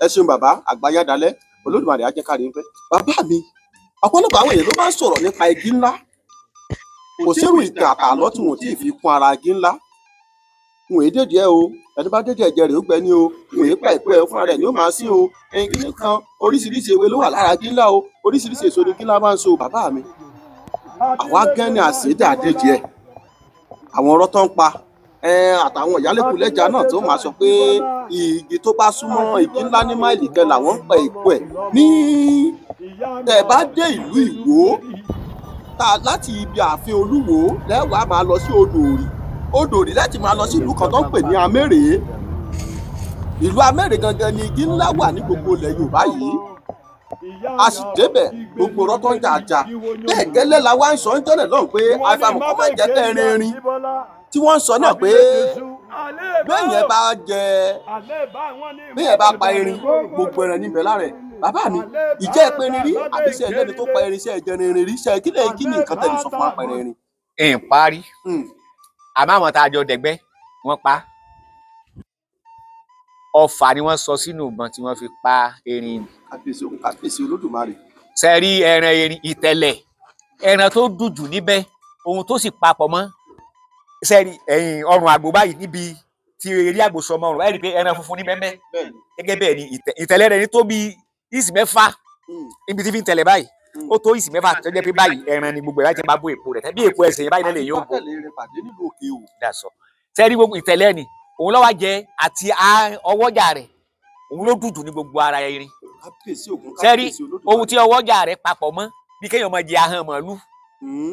Ẹ ṣeun bàbá, àgbáyá dalẹ̀, Olódùmarè á jẹ́ ká rí ń pẹ́. Bàbá mi, ọ̀pọ̀lọpọ̀ àwọn èèyàn ló máa ń sọ̀rọ̀ nípa igi ńlá. Kò sírù ìtàn àtàlọ́ tí wọn ò tí ì fi kún ara igi ńlá. Wọn èé dèdè ẹ o, ẹni bá dèdè ẹ̀jẹ̀ rẹ̀ ó gbẹ ní o, wọn èé pa ìpẹ́ ẹ fúnra rẹ̀ ni ó máa sí o. Ẹyin kíní kan, oríṣiríṣi ewé ló wà lára igi ńlá o, oríṣiríṣi èso ni igi ńlá máa ń so. Bàbá mi, àwa gán ni àṣédà dèjì ẹ. Àwọn ọ̀rọ̀ tó ń pa àtàwọn ìyálékulẹ́jà náà tó máa sọ pé igi tó bá súnmọ́ igi ńlá ní máìlì kan làwọn ń pa èpo ẹ̀ ní. Tẹ́ ẹ bá dé ìlú Ìwó, láti ibi ààfin Olúwo lẹ́wàá máa lọ sí Odò Òrì. Odò Òrì láti máa lọ sí ìlú kan tó ń pè ní Amérè. Ìlú Amérè gangan ni igi ńlá wà ní gbogbo ilẹ̀ Yorùbá yìí. A sì débẹ̀ gbogbo ọ̀rọ̀ tó ń jà jà. Bẹ́ẹ̀ gẹ́lẹ́ la wá ń sọ ń jọ́nà lọ́hùn pé àìfàmù kọ́ máa jẹ́ tẹ́ rinrin tí wọ́n ń sọ náà pé bẹ́ẹ̀ bá jẹ bẹ́ẹ̀ bá pa erin gbogbo ẹran níbẹ̀ lára ẹ̀. Bàbá mi, ìjẹ́ ẹ pé erin rí àbí ṣe ẹlẹ́ni tó pa erin, ṣe ẹ̀jẹ̀ erin rí, ṣe kí ni nǹkan tẹ̀lé sọ fún apẹ̀rẹ̀ erin? Ẹ̀ ń parí àmọ́ àwọn tá a jọ dẹ̀gbẹ́ wọ́n pa ọfà ni wọ́n sọ sínú ìbọn tí wọ́n fi pa erin. Kábíyèsí òun, kábíyèsí Olódùmarè. Ṣe rí ẹran erin ìtẹ̀lẹ̀, ẹran tó dùn jù níbẹ̀, ohun tó sì papọ̀ mọ́ ṣe rí ẹ̀yìn ọrùn àgbò báyìí níbi tí eré àgbò sọmọ ọrùn ẹ rí i pé ẹran funfun ní mẹ́mẹ́ gẹ́gẹ́ bẹ́ẹ̀ ni ìtẹ̀lẹ̀ rẹ̀ ní tó bí ìsì mẹ́fà níbi tí fi ń tẹ̀lẹ̀ báyìí, ó tó ìsì mẹ́fà tó jẹ́ pé báyìí ẹran ni gbogbo ẹ̀ láti máa bó èpo rẹ̀ bí èpo ẹsẹ̀ yẹn báyìí náà lè yóò bò. Ṣe rí gbogbo ìtẹ̀lẹ̀ ni òun ló wá jẹ àti ọwọ́jà rẹ̀, òun ló dùdù ní gbogbo ara erin. Ṣe rí ohun tí ọwọ́jà rẹ̀ papọ̀ mọ́ bí kéèyàn máa jẹ ahọ́n màálù,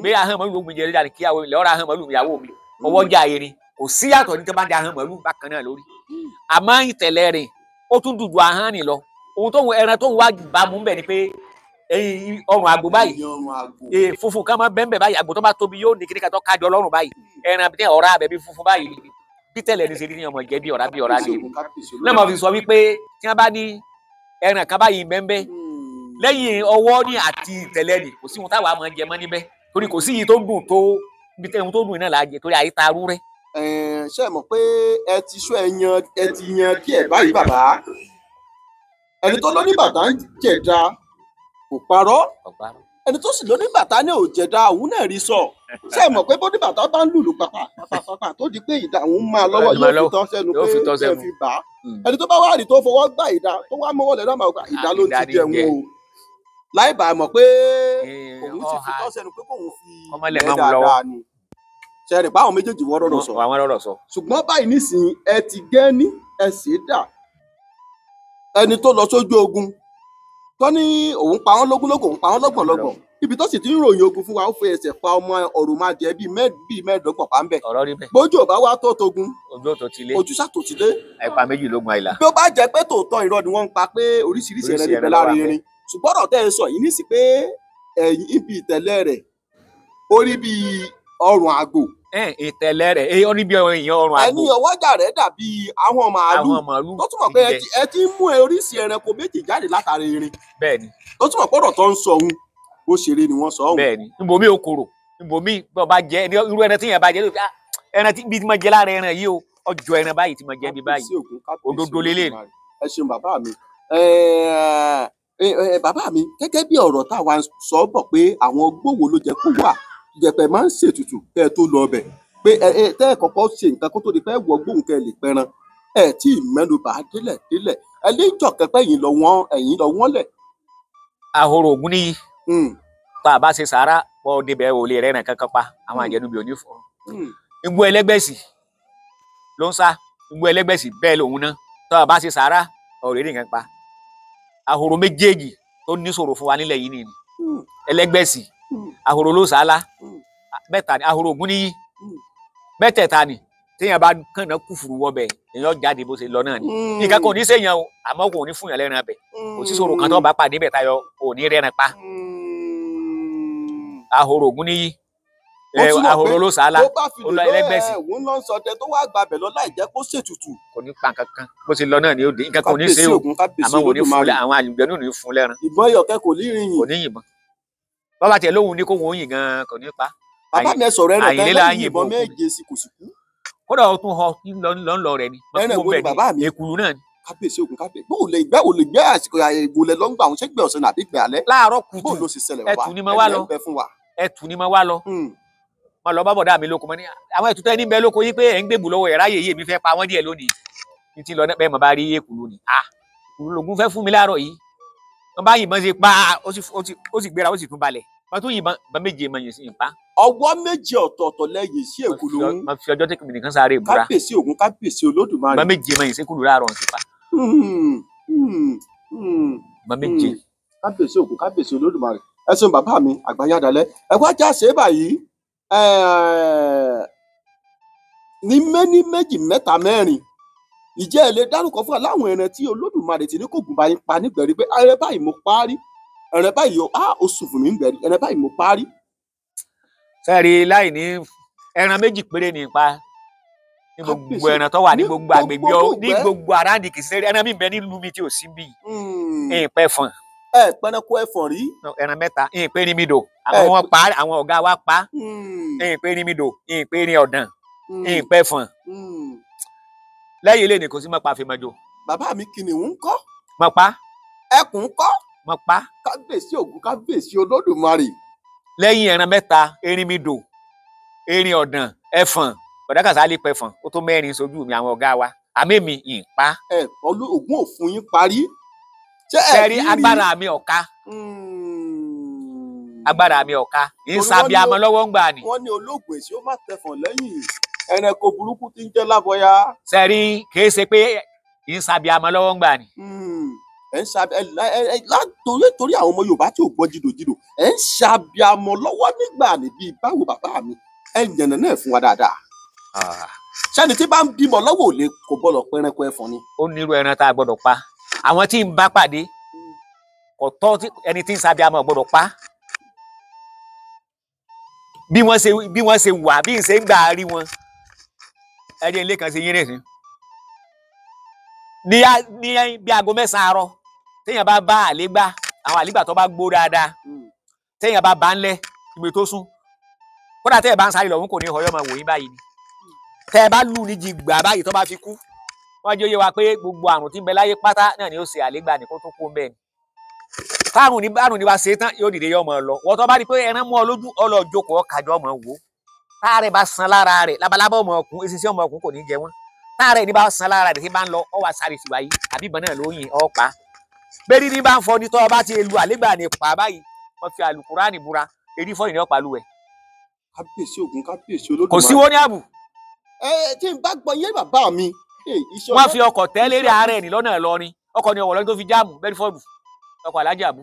bí ahọ́n màálù gbogbo ìjẹ lójà kí àwọn ilẹ̀ ọ̀rọ̀ ahọ́n màálù ìyàwó mi, ọwọ́jà erin kò sí yàtọ̀ ní tó bá ń jẹ ahọ́n màálù bákan náà lórí. Àmọ́ ìtẹ̀lẹ̀ rẹ̀ ó tún dùdù ahọ́n ni lọ. Ohun tó ẹran tó ń wá bá mú bẹ̀ ni pé ọrùn àgbò báyìí funfun kan máa bẹ́ẹ̀ báyìí, àgbò tó bá tóbi yóò ní kíníkà tó kájọ lọ́rùn báyìí, ẹran bí ọ̀rá abẹ bí funfun báyìí bí tẹ̀lẹ̀ ní ṣe ní ọmọ jẹ́ bí ọ̀rá bí ọ̀rá ni. Náà mo fi sọ wípé tí wọ́n bá ní ẹran kan báyìí bẹ́ẹ̀ lẹ́yìn ọwọ́ ní àti ìtẹ̀lẹ̀ ni kò sí ohun táwa máa jẹ mọ́ níbẹ̀, torí kò sí iye tó dùn tó ibi tẹ́hun tó dùn náà là á jẹ torí àyíta arú rẹ̀. Ṣé ẹ mọ̀ pé ẹ ti sọ ẹyan ẹ ti yan díẹ̀ báyìí bàbá? Ẹni tó lóní bàtà ń jẹ̀dá kò parọ́, ẹni tó sì lóní bàtà ní ò jẹ̀dá òun náà rí sọ. Ṣé ẹ mọ̀ pé bó ní bàtà bá ń lùlù pàpà pàpà tó di pé ìdá òun máa lọ́wọ́ yóò fi tọ́ sẹ́nu pé ẹ fi bà á. Ẹni tó bá wá rí tó fọwọ́ gbá ìdá tó wá mọ́wọ́ lẹ́nu àmọ́ ìdá ló ti jẹun o, láì bá mọ̀ pé òun ti fi tọ́ sẹ́nu pé kóun fi ẹ̀ dáadáa ni. Ṣe rè báwọn méjèèjì wọ́n rọ̀rọ̀ sọ. Ṣùgbọ́n báyìí nísìnyí ẹ ti gẹ́ ní ẹ sì dà. Ẹni tó lọ sójú ogun tó ní òun pa wọ́n lógúnlógún, òun pa wọ́n lọ́gbọ̀nlọ́gbọ̀n, ibi tó sì ti ń ròyìn ogun fún wa ó fi ẹsẹ̀ fa ọmọ ọ̀rùnmájẹ bíi mẹ́ẹ̀ẹ́dọ́gbọ̀n pa ń bẹ̀. Bójú ò bá wá tó togun, ojú ṣàtò ti lé. Ẹ̀pà méjì lógun àìlà. Bí ó bá jẹ́ pé tòótọ́ irọ́ ni wọ́n ń pa pé oríṣiríṣi ẹran níbẹ̀ lára irin, ṣùgbọ́n ọ̀rọ̀ tẹ́ ẹ sọ yìí nísì pé ẹ̀yìn ibi ìtẹ̀lẹ̀ rẹ̀ ó rí bíi ọrùn àgbò Ìtẹ̀lẹ̀ rẹ̀ ó ní bí èèyàn ọrùn àgbò. Ẹni ọwọ́jà rẹ̀ dàbí àwọn màálù. Tó túmọ̀ pé ẹ ti ń mú oríṣi ẹranko méjì jáde látara erin. Bẹ́ẹ̀ni. Tó túmọ̀ pọ̀rọ̀ tó ń sọ òun bó ṣeré ni wọ́n sọ òun. Bẹ́ẹ̀ni, nbomi okòrò nbomi bí ọba jẹ irú ẹran tí yẹn bá jẹ ẹran tí bí ti máa jẹ lára ẹran yìí o ọjọ́ ẹran báyìí tí máa jẹ bí báyìí òdodo lélẹ̀. Ẹ ṣeun bàbá mi. Bàbá mi, gẹ́gẹ́ bí ọ̀rọ̀ táwa sọ bọ̀ pé àwọn gbòòwò ló jẹ́ kó wà jẹ̀pẹ̀ máa ń ṣètùtù kẹ́ ẹ tó lọ ọbẹ̀ pé ẹ tẹ́ ẹ kọ́kọ́ ṣe nǹkan kó tó di pé ẹ wọ gbóhùn kẹ́ ẹ lè pẹran ẹ tí ì mẹ́nu bà á délẹ̀ délẹ̀ ẹ lè jọ kẹpẹ́ ẹ̀yìn lọ wọ́n ẹ̀yìn lọ wọ́n lẹ̀. Ahoro Ògún níyì tá a bá ṣe sàárà pọ̀ débẹ̀ ò lè rẹ́ràn kankan pa àwọn àjẹnubí ò ní fọ́. Igbó ẹlẹ́gbẹ̀sì ló ń sá igbó ẹlẹ́gbẹ̀sì bẹ́ẹ̀ lòun ná tá a bá ṣe sàárà ọ̀rẹ́ nìkan pa. Ahoro méjèèjì tó níṣòro fún wa nílẹ̀ yìí nìyí ẹlẹ́gbẹ̀sì ahoro ló sàálà mẹ́ta ni ahoro Ògún níyì mẹ́tẹ̀ẹ̀ta ni téèyàn bá kànáà kúfùrù wọbẹ̀ èèyàn jáde bó ṣe lọ náà ni nǹkan kò ní séèyàn o àmọ́ kò ní fún yàn lẹ́ran abẹ kò sí ṣòro kan tó bá pàdé bẹ̀ tayọ kò ní rẹ́ran pa. Ahoro Ògún níyì ahoro ló sàálà ẹlẹ́gbẹ̀sì òun ló ń sọdẹ tó wá gbàbẹ̀ lọ láì jẹ́ kó ṣètùtù. Kò ní pa kankan bó ṣe lọ náà ni ó dé nǹkan kò ní ṣe o àmọ́ kò ní fún àwọn àlùjànnú ní fún lẹ́ran. Ìbọn ẹyọkẹ kò ní rìn yìn. Kò ní yìnbọn bàbá tiẹ̀ lóhùn ní kó wọn yìn gan kò ní pa. Bàbá mi ẹ sọ̀rọ̀ ẹran kan lẹ́yìn ìbọn méje sí kò sì kú. Kódà ó tún họ lọ́nlọ́ rẹ̀ ni. Ẹran wo ni bàbá mi? Èkuru náà ni. Kábíyèsí Ògún kábíyèsí bóò lè gbẹ́ ò lè gbẹ́ àsìkò ìgbòlẹ̀ lọ́ngbà àwọn ṣẹ́gbẹ́ ọ̀sán àbí gbẹ́ alẹ́. Láàárọ̀ kùtù bóò ló sì ṣẹlẹ̀ bàbá ẹtù ni mo wá lọ ẹtù ni mo wá lọ mo lọ bá bọ̀dá mi lóko mo ní àwọn ẹtù tẹ́ ní bẹ lóko yín pé ẹ̀ ń gbèbù lọ́wọ́ ẹ̀ ráyè yìí èmi fẹ́ pa wọ́n díẹ̀ lónìí ní ti lọ bẹ́ẹ̀ mo bá rí èkuru ni ah èkuru lògùn fẹ́ fún mi láàárọ̀ yìí wọ́n bá yìnbọn ṣe pa ó sì gbéra ó sì tún balẹ̀ wọ́n tún yìnbọn ìbọn méje mọ̀ yìí sí ìpa. Ọwọ́ méje ọ̀tọ̀ọ̀tọ̀ lẹ́yìn sí èkuru ń. Mo fi ọjọ́ tí kìmìnì kan sáré ìbúra. Kábíyèsí Ògún kábíyèsí Olódùmarè. Ìbọn méje mọ̀ yìí sí kúlù láàárọ̀ sí pa. Ìbọn méje. Kábíyèsí Ògún kábíyèsí Olódùmarè. Ẹ ṣeun bàbá mi àgbáyádalẹ ẹ wá já ṣe é báyìí ní méní méjì mẹ́ta mẹ́rin ìjẹ́ ẹ lè dárúkọ fún wa láwọn ẹran tí Olódùmarè ti ní kò gùn báyìí pa nígbẹ̀rí pé ẹran báyìí mo pa á rí ẹran báyìí á ó sùn fún mi nígbẹ̀rí ẹran báyìí mo pa á rí. Sẹ́ẹ̀rì láì ní ẹran méjì péré ní ipa ní gbogbo ẹran tó wà ní gbogbo àgbègbè ní gbogbo àràǹdì kìí sẹ́ẹ̀rì ẹran mi bẹ nílùú mi tí ò sí bí ìpẹ́ fọ̀n. Ẹ pẹranko ẹfọ̀n rí. Ẹran mẹ́ta ìpè ní mi dò àwọn wọn pa àwọn ọ̀gá wa pa ìpè ní mi dò ìpè ní ọ̀dàn ìpẹ́ fọ̀n lẹ́yìn ilé ni kò sí mọ́ pa àfimọ́jọ. Bàbá mi kìnìún ń kọ́. Mọ́ pa. Ẹkùn ń kọ́. Mọ́ pa. Kábíyèsí Ògún kábíyèsí Olódùmarè. Lẹ́yìn ẹran mẹ́ta erin mi dò erin ọ̀dàn ẹfọ̀n bọ̀dákàsá lè pẹ̀fọ̀n ó tó mẹ́rin sojú mi àwọn ọ̀gá wa àmì mi ì pa. Ẹ olú Ògún òfun yín parí. Sẹ́rí agbára mi ọ̀ka. Agbára mi ọ̀ka. Ìsàbíamọ lọ́wọ́ ń gbà ní. Wọ́n ní olóògùn èsì ó má tẹ̀fọ̀n lẹ́yìn ẹranko burúkú tí ń jẹ́ lábọ́yá. Sẹ́rí kìí ṣe pé ìsàbíamọ lọ́wọ́ ń gbà ní. Ẹ ń ṣàbí ẹ látòrí torí àwọn ọmọ Yorùbá tí ò gbọ́ jìdòjìdò ẹ ń ṣàbíamọ lọ́wọ́ nígbà níbi báwo bàbá mi ẹ yànnà náà fún wa dáadáa. Sẹ́ni tí bá ń bímọ lọ́wọ́ ò lè kó bọ́lọ̀ pẹ́rẹ́kọ ẹ̀fọn ni. Ó nírú ẹran tá a gbọ́dọ̀ pa àwọn tí ń bá pàdé kò tọ́ ẹni tí ń ṣàbíamọ gbọ́dọ̀ pa bí wọ́n ṣe wà bí n ṣe ń gbà rí wọn ẹjẹ ilé kan ṣe yín nìsín ní bí aago 9 àárọ̀ téèyàn bá bá àlégbà àwọn àlégbà tó bá gbó dáadáa téèyàn bá bá ń lẹ ìgbè tó sún kódà téèyàn bá ń sáré lọ òun kò ní ọyọ́ máa wò yín báyìí ni tẹ́ ẹ bá lù ní jìgbà báyìí tó bá fi kú wọ́n jẹ́ oyé wa pé gbogbo àrùn tí ń bẹ láyé pátá náà ni ó ṣe àlégbà ní kó tó kó bẹ́ẹ̀ ni tárùn ní bárùn ní bá ṣe tán yóò dìde yọ ọmọ lọ wọ́n tó bá rí pé ẹran mú ọ lójú ọlọ jókòó ọkàjọ ọmọ wò táàrẹ̀ bá san lára rẹ̀ labalábá ọmọ ọkùn eṣinṣin ọmọ ọkùn kò ní jẹ wọ́n táàrẹ̀ ní bá san lára rẹ̀ tí bá ń lọ ọ wà sáré tìwá yìí àbí ìbọn náà ló yìn ọ pa bẹ́ẹ̀ ní bá ń fọ ní tọ́ ọba ti lu àlégbà ní pa báyìí wọ́n fi àlùkùránì búra erí fọ́ ìní ọ̀pá lúwẹ̀. Kábíyèsí Ògún kábíyèsí Olódùmarè. Kò sí wọ́n ní àbù. Ẹ tí n bá gbọ́ yé bàbá mi. Wọ́n fi ọkọ̀ tẹ́ lérí ààrẹ ní lọ́nà Ìlọrin ọkọ̀ ni ọ̀wọ̀ lọ́dún tó fi jáàmù bẹ́ẹ̀ni ọkọ̀ alájà bú.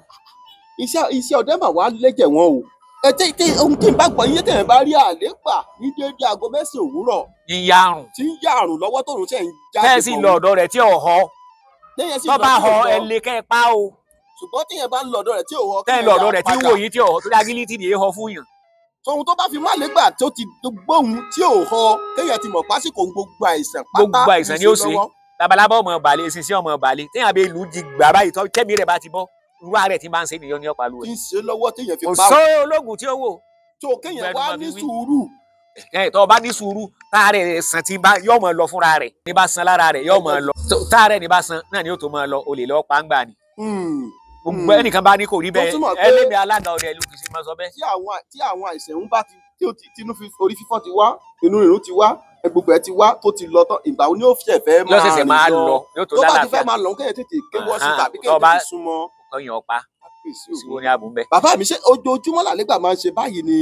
Iṣẹ́ ọdẹ mà wá lẹ́jẹ̀ wọn o ẹ tẹ tẹ ohun tí n bá gbọ́ yé tẹ̀ bá rí àlégbà ní déédéé aago 9 òwúrọ̀. Ìyá àrùn. Tí ń yá àrùn lọ́wọ́ tóun ṣe ń jáde. Tẹ́ẹ̀sì lọ ọ̀dọ̀ rẹ̀ tí ò họ. Tó bá họ ẹ lè kẹ́ ẹ pa o. Ṣùgbọ́n tíyẹn bá ń lọ ọ̀dọ̀ rẹ̀ tí ò họ. Tẹ́ẹ̀ lọ ọ̀dọ̀ rẹ̀ tí ń wò yín tí ò họ torí agilítì ni èé họ fún yàn. Ohun tó bá fi má lẹ́gbà tó ti gbóhun tí ò họ kéèyàn ti mọ̀ pásìkò gbogbo àìsàn pátá Gbogbo àìsàn ni ó ṣe. Labalábá ọmọ balẹ̀, eṣinṣin ọmọ balẹ̀, téèyàn bẹ lù ú di gbà báyìí tó tẹ́mi rẹ̀ bá ti bọ́, irú àárẹ̀ tí máa ń ṣe nìyọ ní ọ̀pá lu tí rẹ̀. ń ṣe lọ́wọ́ téèyàn fi Kò pa sọ ológun tí ó wò. tó kéèyàn Gbẹnu wá máa ní fi wí. sùúrù. Tó o bá ní sùúrù, táàrẹ̀ rẹ̀ sàn tí bá yóò máa lọ fúnra rẹ̀, ní bá san lára rẹ̀ yóò máa lọ. Táàrẹ̀ ní bá san náà ni yóò tó máa lọ, olè lọ pàǹgbà ni. Gbogbo ẹnìkan bá ní kò rí Tó bẹ́ẹ̀, túmọ̀ pé- ẹlẹ́mi alága ọdẹ ìlú kìí ṣe máa sọ bẹ́ẹ̀. Tí àwọn àìsàn ń bá ti tí ó ti tinú fi orí fífọ́ ti wá, inú rírun ti wá, gbogbo ẹ ti wá tó ti lọ tán, ìgbà wo ni ó fẹ́ fẹ́ máa Lọ́sẹ̀sẹ̀ máa rìn lọ, yóò tó tó bá ti lálàáfíà. fẹ́ máa lọ kéèyàn tètè kéwọ́ sí tàbí Tó kéèyàn bá- tètè súnmọ́. Kọ́yìn ọ̀pá Kábíyèsí síwó ògún. ní àbùn bẹ́ẹ̀. Bàbá mi, ṣé ojoojúmọ́ làlégbà máa ń ṣe báyìí ni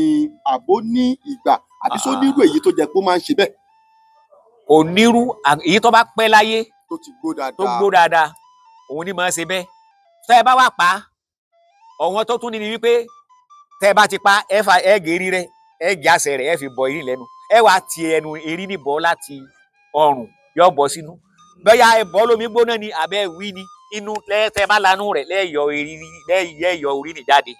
àbó ní ìgbà àbí só nírú èyí tó jẹ́ pé ó máa ń ṣe bẹ́ẹ̀? Kò nírú, èyí tó bá pẹ́ láyé tó ti gbó dáadáa. tó gbó dáadáa, òun ni máa ń ṣe bẹ́ẹ̀. Tẹ́ ẹ bá wà pa, ọ̀wọ́n tó tún ní ni wípé tẹ́ ẹ bá ti pa, ẹ fa ẹ gé erí rẹ, ẹ gé àṣẹ rẹ, ẹ fi bọ erí lẹ́nu, ẹ wá ti ẹnu erí níbọ̀ láti ọrùn yọ bọ́ sínú. Bóyá ẹ bọ́ lómi gbóná ni àbẹ́ wí ni inú tẹ́ ẹ bá lanú rẹ̀ lẹ́yọ erí lẹ́yọ orí ni jáde.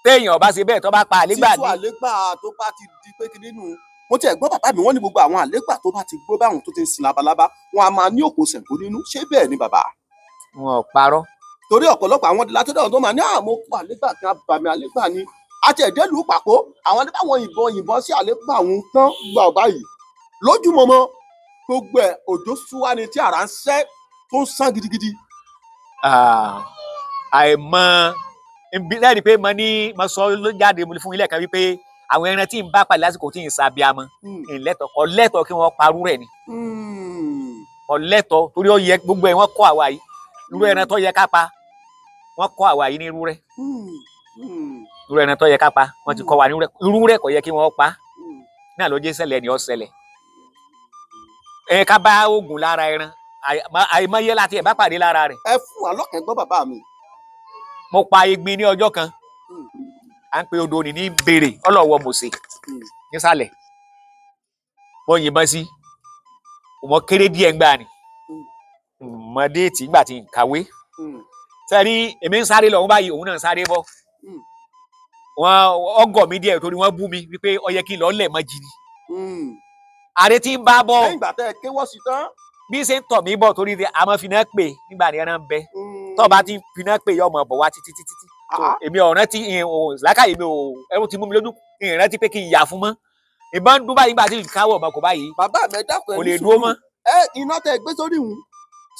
Téèyàn bá ṣe bẹ́ẹ̀ tó bá pa àlégbà títú ní. àlégbà tó bá ti di pé kí nínú mo tiẹ̀ gbọ́ bàbá mi wọ́n ní gbogbo àwọn àlégbà tó bá ti gbó báwọn tó ti ń sin labalábá wọn a máa ní òkò Ṣàngó nínú, ṣé bẹ́ẹ̀ ni bàbá? Wọn ò parọ́. Torí ọ̀pọ̀lọpọ̀ àwọn látọ̀dọ̀ tó máa ní àmọ́ kó àlégbà kan àbàmì àlégbà ni àti ẹ̀dẹ́lù pàkó àwọn nípa àwọn yìnbọn sí àlégbà òun tán gbà báyìí lójúmọmọ gbogbo ẹ̀ òjò súwá ni tí àrá ń sẹ́ tó ń sán gidigidi. Àìmọ̀ lẹ́rìí pé mo ní mo sọ ló jáde mo fún ilé kan wípé àwọn ẹran tí ń bá pàdé lásìkò tí ń sàbíamọ ìlẹ́tọ̀ kò lẹ́tọ̀ kí wọ́n parú rẹ̀ ni, kò lẹ́tọ̀ torí ó yẹ gbogbo ẹ̀ wọ́n kọ́ àwa yìí irú ẹran tó yẹ ká pa wọ́n kọ́ àwa yìí ní irú rẹ̀, irú ẹran tó yẹ ká pa wọ́n ti kọ́ wa ní irú rẹ̀, kò yẹ kí wọ́n pa náà ló jẹ́ ṣẹlẹ̀ ni ó ṣẹlẹ̀. Ẹ ká bá oògùn lára ẹran àìmọye láti ẹ̀ bá pàdé lára rẹ̀. Ẹ fún wa lọ́kàn gbọ́ bàbá mi. Mo pa egbin ní ọjọ́ kan, à ń pe odò ní bèrè ọlọ́wọ́ mòsè nísàlẹ̀, mo yìnbọn sí mo kéré díẹ̀ ńgbà ni mo déètì ńgbà tí n kàwé sẹ́rí èmi ń sáré lọ òun báyìí òun náà ń sáré bọ̀, wọn ọgọ̀ mi díẹ̀ torí wọ́n bú mi wípé ó yẹ kí n lọ lẹ̀ mọ́ jì ni àrè tí ń bá bọ̀. Lẹ́yìn ìgbà tẹ́ ẹ kéwọ́ sí tán. Bí ṣe ń tọ̀ mí bọ̀ torí a máa fi náà pè nígbà ní ẹran bẹ tọ́ bá ti fi náà pè yọ ọmọ bọ̀ wá títí títí. Èmi ọ̀ràn tí làákàyè mi ò ẹrù ti mú mi lójú ìrántí pé kí n yà fún mọ́ ìbọn dún báyìí nígbà tí ìkáwọ̀ ọmọ kò báyìí. Bàbá mi ẹ dákun ẹ kò ní lè dúró mọ́. Ẹ iná tẹ́ ẹ gbé sórí ìhun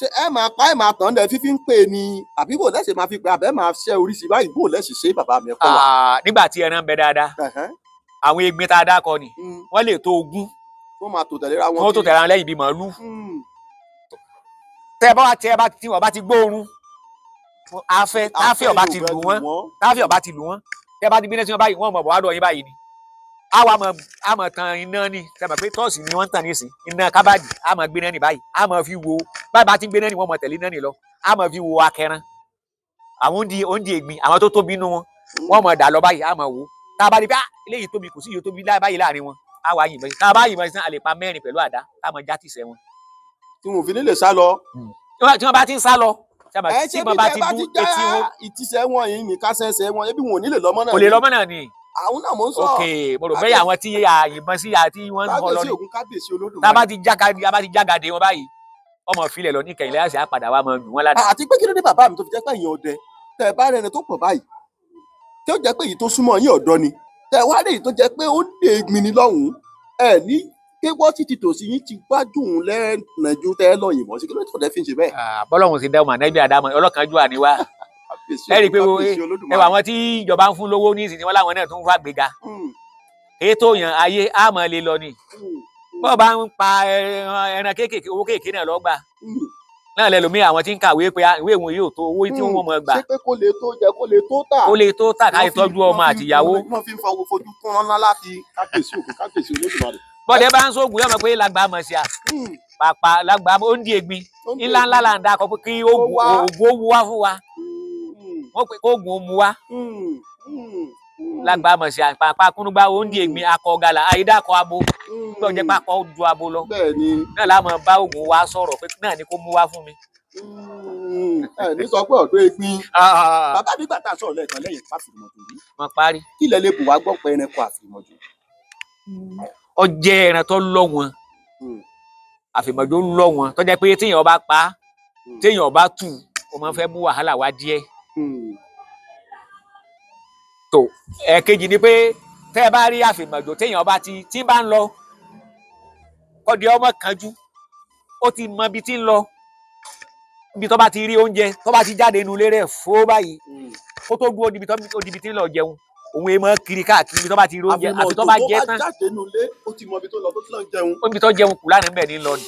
ṣé ẹ máa pa ẹ máa tàn lẹ fífi ń pè ní àbí bò lẹ́sẹ̀ máa fi pè àbẹ́ máa ṣẹ́ oríṣi báyìí bò lẹ́sẹ̀ ṣe bàbá mi ẹ kọ́ wa. Nígbà tí ẹran ń bẹ dáadáa àwọn egbin tá a dá kọ ni wọ́n lè tó 20. Wọ́n máa tò tẹ̀léra wọn. Wọ́n tó tẹ̀léra wọn lẹ́yìn bíi màálù. Tẹ́ bá wà tẹ́ bá tí wọ́n bá ti gbóòórùn afẹ́ táfẹ́ ọba ti lù wọ́n táfẹ́ ọba ti lù wọ́n tẹ́ bá ti gbé sí wọn báyìí wọ́n mọ̀ bọ̀ wá dọ̀ yín báyìí ni. Àwa mọ̀ a mọ̀ tan iná ni sẹ́mi pé tọ́ọ̀sì ni wọ́n ń tàn nísìn iná kábàdì a mọ̀ gbé náà ní báyìí a mọ̀ fi wo báyìí bá ti gbé náà ní wọ́n mọ̀ tẹ̀lé náà ní lọ a mọ̀ fi wo akẹran àwọn oúnjẹ ègbìn àwọn tó tóbi nínú wọn wọ́n mọ̀ dà lọ báyìí a mọ̀ wò tá a bá rí pé eléyìí tóbi kò sí iye tóbi báyìí láàrin wọn a wà yìnbọn tá a bá yìnbọn sí a lè pa 4 pẹ̀lú àdá tá a mọ̀ já tìṣẹ́ wọn. Tí wọn ò fi ní lè sá lọ. Tí wọ́n bá ti ń sá lọ ẹ ṣé bí tẹ bá ti já ìtìsẹ̀ wọn yìí ní kásẹ̀ẹsẹ̀ wọn ebi wọn ò ní lè lọ́mọ náà. Kò lè lọ́mọ náà ni. Àwọn náà mò ń sọ. Ok mo rò bẹ́ẹ̀ àwọn tí yìnbọn sí àti wọ́n ń bọ̀ lọ Kábíyèsí ni. Ògún kábíyèsí Olódùmarè. Tá a bá ti jágade wọn báyìí ọmọ filẹ̀ lọ ní kẹ̀yìn lẹ́yìn àṣà padà wà máa lù wọ́n ládàá. Àti pé kí ló dé bàbá mi tó fi jẹ́ pé ẹ̀yin ọdẹ tẹ ẹ bá rẹni tó pọ̀ báyìí tí ó jẹ́ pé èyí tó súnmọ́ yín ọ̀dọ́ ni tẹ wá rí èyí tó jẹ́ pé ó dé egbin ni lọ́hùn-ún ẹ ní kéwọ́ sí ti tòsí yín ti gbájú òun lẹ́ẹ̀nàjú tẹ́ ẹ lọ yìnbọn sí kí ló tó dẹ́ fi ń ṣe bẹ́ẹ̀. Bọ́lọ́hún ti dẹ́wọ̀n ànábì àdámọ̀ ọlọ́kanjú àníwá ẹ rí i pé ẹ wà àwọn tí ìjọba ń fún lówó ní ìsìn wọn láwọn náà tún fà gbéga ètò yàn ayé àmọ́ lè lọ ni bọ́ọ̀ bá ń pa ẹran kéékèèké owó kéékèèké náà lọ́gbà náà lẹ́lòmí àwọn tí ń kàwé pé ìwé ìwọ̀n yóò tó owó tí wọ́n mọ̀ gbà. Ṣé pé kó lè tó jẹ kó lè tó tà. Kó lè tó tà ká ìtọ́jú ọmọ àtìyàwó. Wọ́n fi ń fọwọ́ fojú kún ọ́nà láti kábíyèsí Ògún kábíyèsí Olódùmarè. Bọ́dẹ bá ń sóògùn yọ̀mọ̀ pé lágbàá mọ̀ sí à. Pàpà lágbàá ó ń di egbin ńlá ńlá là ń dakọ̀ pé kí oògùn ó wu wá fún wa. Wọ́n pe kóògùn ó mu wá. Lágbàá mọ̀ sí à pàpà kúnúgbà ó ń di egbin akọ gàlà àyídàkọ abo gbọ́ jẹ́ pé akọ ju abo lọ. Náà láàmú bá oògùn wa sọ̀rọ̀ pé náà ni kó mú wá fún mi. Ẹ ní sọ pé ọ̀dọ́ egbin. Bàbá mi gbà tá a sọ̀rọ̀ lẹ́ẹ̀kan lẹ́yìn pàfìmọ̀jò yìí. Wọ́n parí. Kí lẹ lè bù wá gbọ́ pé ẹranko àfìmọ̀jò? Ó jẹ́ ẹran tó lọ́ wọn. Àfìmọ̀jò lọ́ wọn tó jẹ́ pé téèyàn bá pa téèyàn bá tù ó máa ń fẹ́ mú wàhálà wá díẹ̀. Tó ẹ̀ẹ̀kejì ni pé tẹ́ ẹ bá rí àfìmọ̀jò téèyàn bá ti tí bá ń lọ kọ́dí ọmọ kanjú ó ti mọ ibi tí ń lọ, ibi tó bá ti rí oúnjẹ tó bá ti jáde inú ilé rẹ̀ fó báyìí kó tó dúró dibi tó dibi tí ń lọ jẹun, òun èèmọ̀ kiri káàkiri ibi tó bá ti rí oúnjẹ àfi tó bá jẹ tán. Àfìmọ̀jò tó bá jáde inú ilé ó ti mọ ibi tó lọ tó ti lọ jẹun. Ibi tó jẹun kù lánàá bẹ́ẹ̀ ni lọ ni.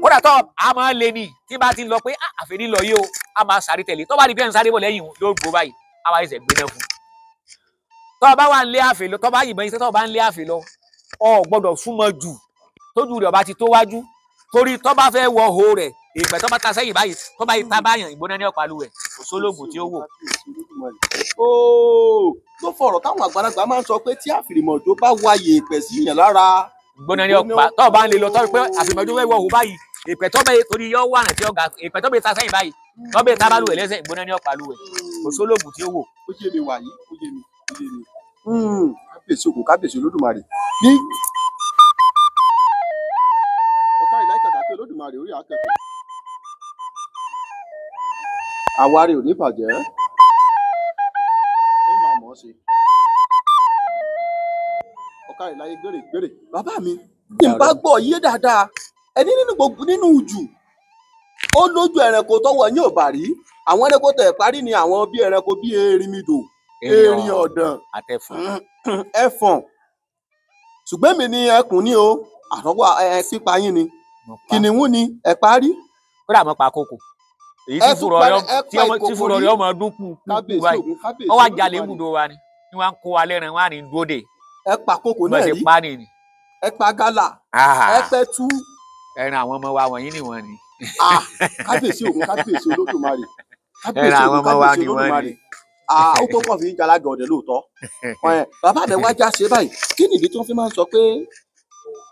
Kódà tó a máa lé ní tí bá ti lọ pé àfẹ́ ní lọ yìí o, a máa sáré tẹ̀lé tó bá di pé ń sáré bọ̀ lẹ́yìn yóò gbó báyìí a máa ṣẹ̀ gbé náà fún. Tó bá wà ń lé àfẹ́ lọ, tó bá yìnbọn iṣẹ́ tó bá ń lé àfẹ́ lọ, o gbọ́dọ̀ súnmọ́ jù tójú rẹ̀ ọba ti tó wájú, torí tó bá fẹ́ wọ ho rẹ̀ ìpẹ́ tó bá ta sẹ́yìn báyìí tó bá ta báyàn ìgbóná ní ọ̀pá lu rẹ̀ kò sólógùn tí ó wò. Ló fọ̀rọ̀ táwọn àgbàlagbà máa ń sọ pé tí àfìrìmọ̀jò bá wáyé ìpẹ́ sí yàn lára. Ìgbóná ní ọ̀pá tó bá ń lè lọ tó pé àfìrìmọ̀jò fẹ́ wọ ho báyìí ìpẹ́ tó bẹ́ẹ̀ torí yọ wà tí ọ̀gá ìpẹ́ tó bẹ́ẹ̀ ta sẹ́yìn báyìí tó bẹ́ẹ̀ ta bá lù ẹ̀ lẹ́sẹ̀ ìgbóná ní ọ̀pá lu rẹ̀ kò sólógùn tí ó wò. Ó yé mi wàyí, ó yé mi, ó yé mi. Kábíyèsí ògùn, kábíyèsí Olódùmarè ní ọ̀ká ìlà ìkàkà kí Olódùmarè orí àkẹ́kọ̀ọ́. Àwárí ò ní bàjẹ́, ó máa mọ̀ ọ́ ṣe. Ọ̀ká ìláyé gbèrè gbèrè. Bàbá mi, bí n bá gbọ́ yé dáadáa, ẹni nínú gbogbo nínú jù ó lójú ẹranko tọ́wọ́ yín ò bà rí. Àwọn ẹranko tẹ̀ parí ni àwọn bí ẹranko bí erinmidò, erin ọ̀dàn, àtẹ̀fọ̀n, ẹfọ̀n. Ṣùgbọ́n èmi ni ẹkùn ní o, àtọwọ́ ẹ pípa yín ni, kìnìún ni ẹ parí. Kódà mo pa kókò èyí tí fúrọ̀ rẹ̀ ọmọ ọdún kú kú báyìí, wọ́n wá jalè ibùdó wa ni wọ́n á kó wa lẹ́ran wọ́n á ní dúró dè. Ẹ pa kókò náà rí, ẹ pa gálà, ẹ pẹ́ tú. Ẹran àwọn ọmọ wa wọ̀nyí ni wọ́n ni. Kábíyèsí Ògún, kábíyèsí Olódùmarè, kábíyèsí Ògún, kábíyèsí Olódùmarè. Ó tó kàn fi ń jalaga ọ̀dẹ̀ lóòótọ́. Bàbá mi wá já ṣe báyìí, kí nìdí tí wọ́n fi máa ń sọ pé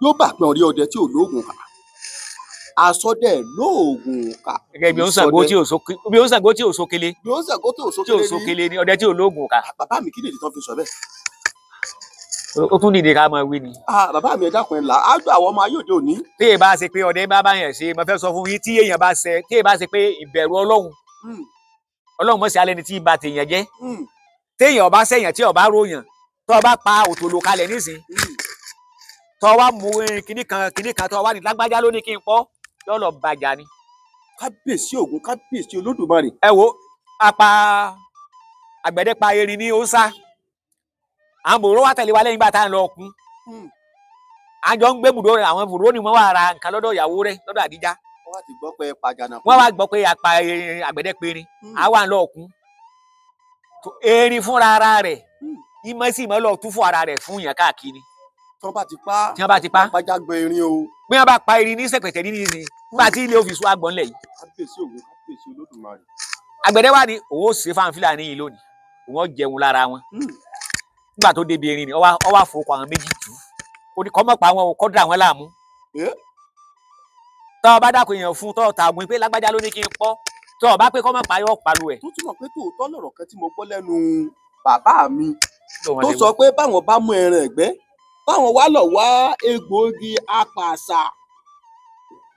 yóò bà pẹ́ orí ọdẹ tí ò lóògùn kà? Asọdẹ lóògùn kà. Gẹ́gẹ́ bí ó ń Ṣàngó tí ò sókele. Bí ó ń Ṣàngó tí ò sókele ni ọdẹ tí ò lóògùn kà. Bàbá mi kí nìdí tí wọ́n fi sọ bẹ́ẹ̀? Ó tún dìde ká máa wí ni. Bàbá mi ẹ dákun ẹ là á gbọ́ àwọn ọmọ ayé òde òní. Tí èyí bá ṣe pé ọdẹ bá báyàn ṣe, mo fẹ́ sọ fún yín tí èèyàn bá ṣe, tí èyí bá ṣe pé ìbẹ̀rù Ọlọ́run, Ọlọ́run mọ̀ sí alẹ́ ni tí ibà tèèyàn jẹ́. Téèyàn ọba ṣẹ̀yàn tí ọba ròyàn, tó ọba pa òtòlò kalẹ̀ nísìn, tó wá mú kinní kan tó wá ní lágbájá ló ní kí n pọ́, yóò lọ bàjá ni. Kábíyèsí Ògún, kábíyèsí Olódùmarè. Ẹ wo apá àgbẹ̀dẹ pa erin ní Ósá. Àwọn bòró wá tẹ̀lé wa lẹ́yìn bá tá à ń lọ kún. Àjọ ń gbé bùdó rẹ̀, àwọn bòró ni wọ́n wá ra nǹkan lọ́dọ̀ ìyàwó rẹ̀ lọ́dọ̀ Àdíjá. Wọ́n ti gbọ́ pé pàjánà. Wọ́n wá gbọ́ pé apá àgbẹ̀dẹ perin, àwa ń lọ kún. Erin fúnra ara rẹ̀, ìmọ̀ sí ìmọ̀ lọ tú fún ara rẹ̀ fún yàn káàkiri. Tí wọ́n bá ti pa. Tí wọ́n bá ti pa. Pàjá gbẹ erin o. Bí wọ́n bá pa erin ní sẹ̀pẹ̀tẹ̀ ní nísìnyí, nígbà tí ilé òfìsú àgbọ̀n lẹ̀ yìí. Kábíyèsí Ògún, kábíyèsí Olódùmarè. Àgbẹ̀dẹ wà ní òun ó ṣe fáwọn Fúlàní yìí lónìí, òun ó jẹun lára wọn. Nígbà tó débi erin ni ó wá fowó àwọn méjì jù ó ní kọ́ mọ̀ pa àwọn kọ́ dà wọ́n láàmú. Tọ́ ọ bá dàkọ̀ èèyàn fún tọ́ ọ ta ògùn pé lágbájá ló ní kí n pọ́, tọ́ ọ bá pé kọ́ mọ̀ pa yóò palu ẹ̀. Tó túmọ̀ pé tòótọ́ lọ̀rọ̀ kan tí mo gbọ́ lẹ́nu bàbá mi tó sọ pé báwọn bá mú ẹran ẹ̀gbẹ́ báwọn wá lọ wá egbòogi apàṣà.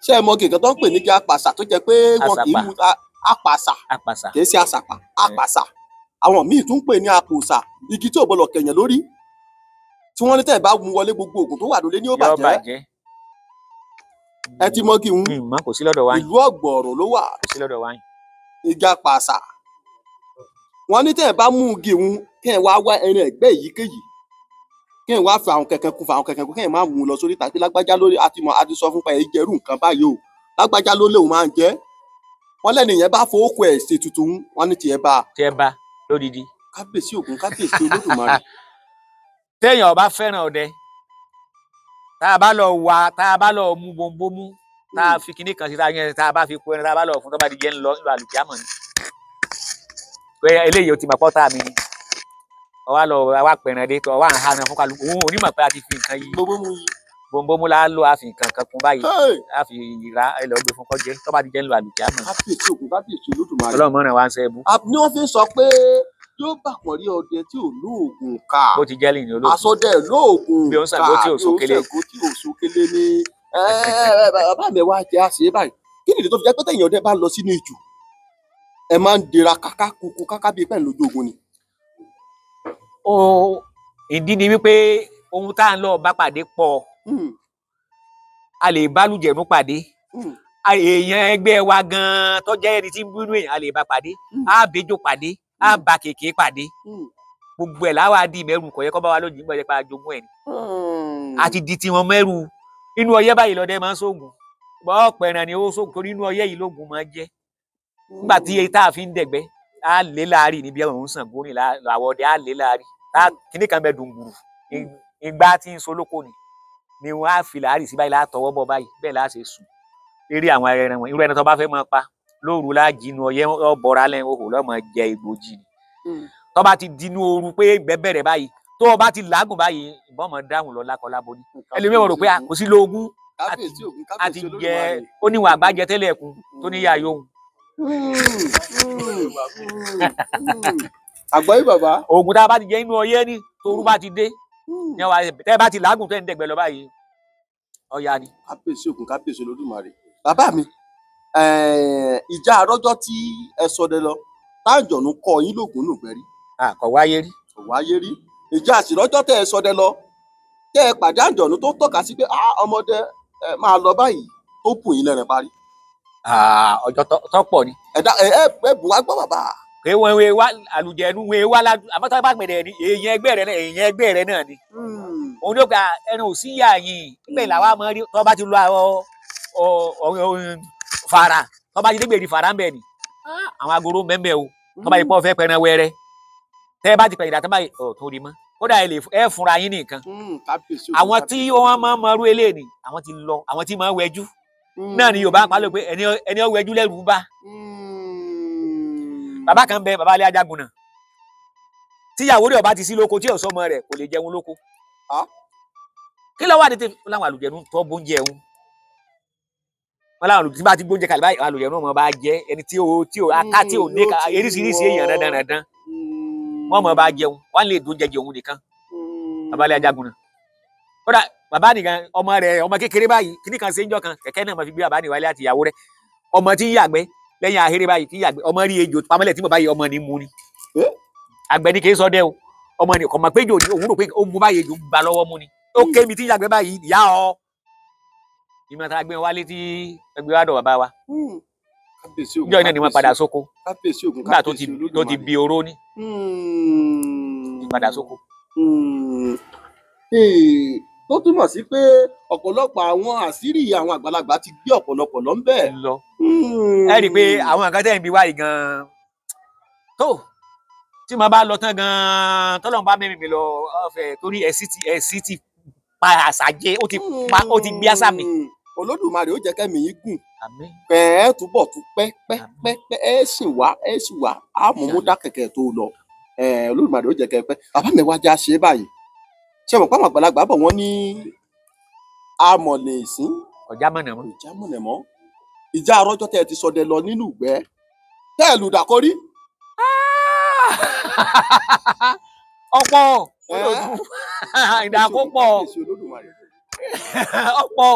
Ṣé ẹ mọ kìkan tó ń pè ní kí apàṣà tó jẹ́ pé wọn kì í mu apàṣà, kì í ṣe àṣàpà, apàṣà. Àwọn míì tún ń pè ní apòsà, igi tí ò gbọdọ̀ kẹ̀yàn lórí, tí wọ́n ní tẹ̀ bá mú wọlé gbogbo ògùn tó wà lólé ní ó bàjẹ́. Ẹ ti mọ kí n kò sí lọ́dọ̀ wa ìlú Ọ̀gbọ̀rọ̀ ló wà, kò sí lọ́dọ̀ wa. Igi apàṣà, wọ́n ní tẹ̀ bá mú igi ń kẹ́ ẹ̀ wá wá ẹran ẹ̀gbẹ́ èyíkéyìí, kẹ́ ẹ̀ wá fa àwọn kẹ̀kẹ́ kún fa àwọn kẹ̀kẹ́ kún, kẹ́ ẹ̀ má mú un lọ sórí tàbí lágbájá lórí àti mọ̀ àti sọ fún pa ẹ̀ jẹ́rú nǹkan báyìí o, lágbájá ló léwu máa ń jẹ́. Wọ́n lẹ́nu ìyẹn bá fowó kọ ẹ̀ ṣètùtù, wọ́n ní tiẹ̀ bá. Tiẹ̀ bá lódìdí. Kábíyèsí Ògún, kábíyèsí Olódùmarè. Téèyàn ọba fẹ́ràn ọdẹ, tá a bá lọ wá, tá a bá lọ mú bombomu, tá a fi kinní kan sí, tá a yẹn, tá a bá fi kó ẹran, tá a bá lọ fún tó bá di jẹ́ ńlọ ńlọ àlùkìyámọ̀ ni. Pé eléyìí o ti mọ̀ pọ́tà mi ni. Ọwá lọ wá pẹ̀ràn dé, tó wá ń hànà fún kálukú, òun ò ní mọ̀ pé a ti fi nǹkan yí. Gbogbo mu yìí. Bombomu la lo àfi nǹkan kan kún báyìí àfi ìra ẹ lọ gbé fún kọjẹ tó bá ti jẹ́ ń lo àlùkí àmọ́. Kábíyèsí Ògún, kábíyèsí Olódùmarè. Ọlọ́run mọ̀ràn wá ń sẹ́ bú. Ni wọ́n fi ń sọ pé yóò bà pọ̀ rí ọdẹ tí ò lóògùn ká. Bó ti jẹ́ lẹ́yìn olóògùn. Àsọdẹ lóògùn bí ó ń Ṣàngó tí ò sókélé. Bí ó ń Ṣàngó tí ò sókélé ní. Bàbá mi wá jẹ́ àṣẹ báyìí. Kí nìdí tó fi jẹ́ pé tẹ̀yìn ọdẹ bá lọ sínú ìjù ẹ máa ń dira káká kúkú káká bíi pẹ́ẹ́n lójú ogun ni. Ìdí ni wípé ohun tá à ń lọ bá pàdé pọ̀, a lè bá lùjẹ̀nú pàdé, èèyàn ẹgbẹ́ wa gan-an tó jẹ́ ẹni tí ń bínú èèyàn a lè bá pàdé, á bẹjọ pàdé, á bá kèké pàdé, gbogbo ẹ̀ láwa di mẹ́rù. Kò yẹ kó bá wa lójijì nígbà yẹ pa jogún ẹ̀ ni a ti di tiwọn mẹ́rù. Inú ọyẹ́ báyìí lọ́dẹ máa ń ṣoògùn, bọ́ pẹ̀ràn ni ó ṣoògùn torí inú ọyẹ́ yìí lóògùn máa jẹ́. Nígbà tí tá a fi ń dẹ̀gbẹ́ á lé láàárín níbi ẹ̀wọ̀n ń Ṣàngó rìn làwọn ọdẹ á lé láàárín kíní kan bẹ dùngùrù ìgbà tí ń solóko ni wọn á fi láàárín sí báyìí látọwọ́ bọ̀ báyìí bẹ́ẹ̀ láà ṣe sùn eré àwọn ẹran wọn. Irú ẹni tó bá fẹ́ máa pa lóru láàjì inú ọyẹ́ ọbọra lẹ́yìn òhò lọ́mọ jẹ ìgbòjì ni. Tó bá ti dinú ooru pé ìgbẹ́ bẹ̀rẹ̀ báyìí tó o bá ti làágùn báyìí ìbọn mọ̀ dáhùn lọ lákọlábo ni. Ẹlòmíràn rò pé kò sí lóògùn àti jẹ ó níwọ̀n àgbájẹ tẹ́lẹ̀ ẹ̀kún tó níyà yóhùn. Àgbọ̀yé bàbá. Oògùn tá a bá ti jẹ inú ọyẹ́ ni torú bá ti dé tẹ́ bá ti làágùn tẹ́ ń dẹ̀gbẹ́ lọ báyìí ọya ni. Kábíyèsí Ògún, kábíyèsí Olódùmarè. Bàbá mi, ìjà àrọ́jọ́ tí ẹ sọdẹ lọ táǹjọ̀nù kọ yín lóògùn nùgbẹ́rí. Kò wáyé rí. Kò wáyé rí. Ìjà àsìrọ́jọ́ tẹ́ ẹ sọdẹ lọ tẹ́ ẹ pàdé àǹjọ̀nù tó tọ́ka sí pé ọmọdé ẹ máa lọ báyìí tó bù yín lẹ́rẹ̀ parí. Ọjọ́ tó pọ̀ ni. Ẹ̀dá ẹ ẹ bù wá gbọ́ bàbá. Pé wọn wé wá àlùjẹ̀nu wé wá ládùn àmọ́ tó bá gbẹ̀dẹ̀ ni èèyàn ẹgbẹ́ rẹ náà èèyàn ẹgbẹ́ rẹ náà ni. Òun ló gba ẹran ò sí yà yín nígbà ìlà wa máa rí tó bá ti lọ fara tó bá ti dégbèrè fara ń bẹ̀ ni àwọn agoro ń bẹ̀ o tó bá yẹ pọ́ fẹ́ pẹran wẹ́rẹ́ tẹ́ bá ti pẹ̀yìn dàtọ́ báyìí ọ̀ tó rí mọ́ kódà ẹ fúnra yín nìkan. Àwọn tí wọ́n máa ń mọrú eléyìí ni àwọn ti lọ àwọn tí máa ń wẹjú náà ni Yorùbá ń palẹ̀ pé ẹni ó wẹjú lẹ́rù bá. Bàbá kan bẹ bàbá alẹ́ ajagun náà tíyàwó rẹ̀ ọba ti sí lóko tí ọ̀sọ́mọ rẹ̀ kò lè jẹun lóko. Kí ló wà ní tèmi láwọn àlùjẹ̀nu tó bóúnjẹ òun wọn láwọn àlùjẹ̀nu tí bá ti gbóúnjẹ kalẹ̀ báyìí àlùjẹ̀nu ọmọ bá jẹ ẹni tí ó aká tí ò ní ká eríṣiríṣi èèyàn dandandan wọn mọ bá jẹun wọn lè dún jẹjẹ òun nìkan. Bàbá alẹ́ ajagun náà kódà bàbá nìkan ọmọ rẹ̀ ọmọ kékeré báyìí kíní kan ṣe ń jọ kan kẹ̀kẹ́ náà máa fi gbé bàbá nìwálé àti ìyàwó rẹ̀ ọmọ tí ń yàgbẹ́ lẹ́yìn ahéré báyìí tí yàgbẹ́ ọmọ rí ejò pamọ́lẹ̀ tí mo báyìí ọmọ ni mu ni àgbẹ̀ ni kì í sọ dẹ́ o ọmọ ni kò mọ̀ pé ejò ni òun rò pé ó mu báyìí ejò ń ba lọ́wọ́ mu ni ó ké mi tí yàgbẹ́ báyìí yá ọ ìmọ̀ tá a gbé wọn wálé tí ẹgbẹ́ wa dọ̀ bàbá wa níjọ́ iná ni wọ́n padà sóko nígbà tó ti bi oró ní padà sóko. Tó túmọ̀ sí pé ọ̀pọ̀lọpọ̀ àwọn àṣírí àwọn àgbàlagbà ti gbé ọ̀pọ̀lọpọ̀ lọ ń bẹ̀. Lọ ẹ rí i pé àwọn nǹkan tẹ̀ ń bi wáyé gan-an tó tí mo bá lọ tán gan-an tọ́lọ́run bá mẹ́rin mi lọ ọ̀fẹ́ torí ẹ̀sì ti pa àṣà jẹ ó ti pa ó ti gbé àṣà mi. Olódùmarè ó jẹ́ kẹ́mi yín gùn pẹ́ túbọ̀ tún pẹ́ pẹ́ pẹ́ pẹ́ ẹ sì wá ẹ sì wá á mú mú dá kẹ̀kẹ́ tó lọ Olódùmarè ó jẹ́ kẹ́ pẹ́. Bàbá mi wá já ṣe báyìí ṣe mọ̀ pàmò àgbàlagbà bọ̀ wọ́n ní amọ̀lẹ̀ ìsín ọ̀já mọ̀nà mọ́ ọ̀já mọ̀nà mọ́ ìjà àrọ́jọ́ tẹ́ ẹ ti sọdẹ lọ nínú ìgbẹ́ tẹ́ ẹ lùdàkọ́rí. Ọ̀pọ̀ ìdàkó pọ̀ ọ̀pọ̀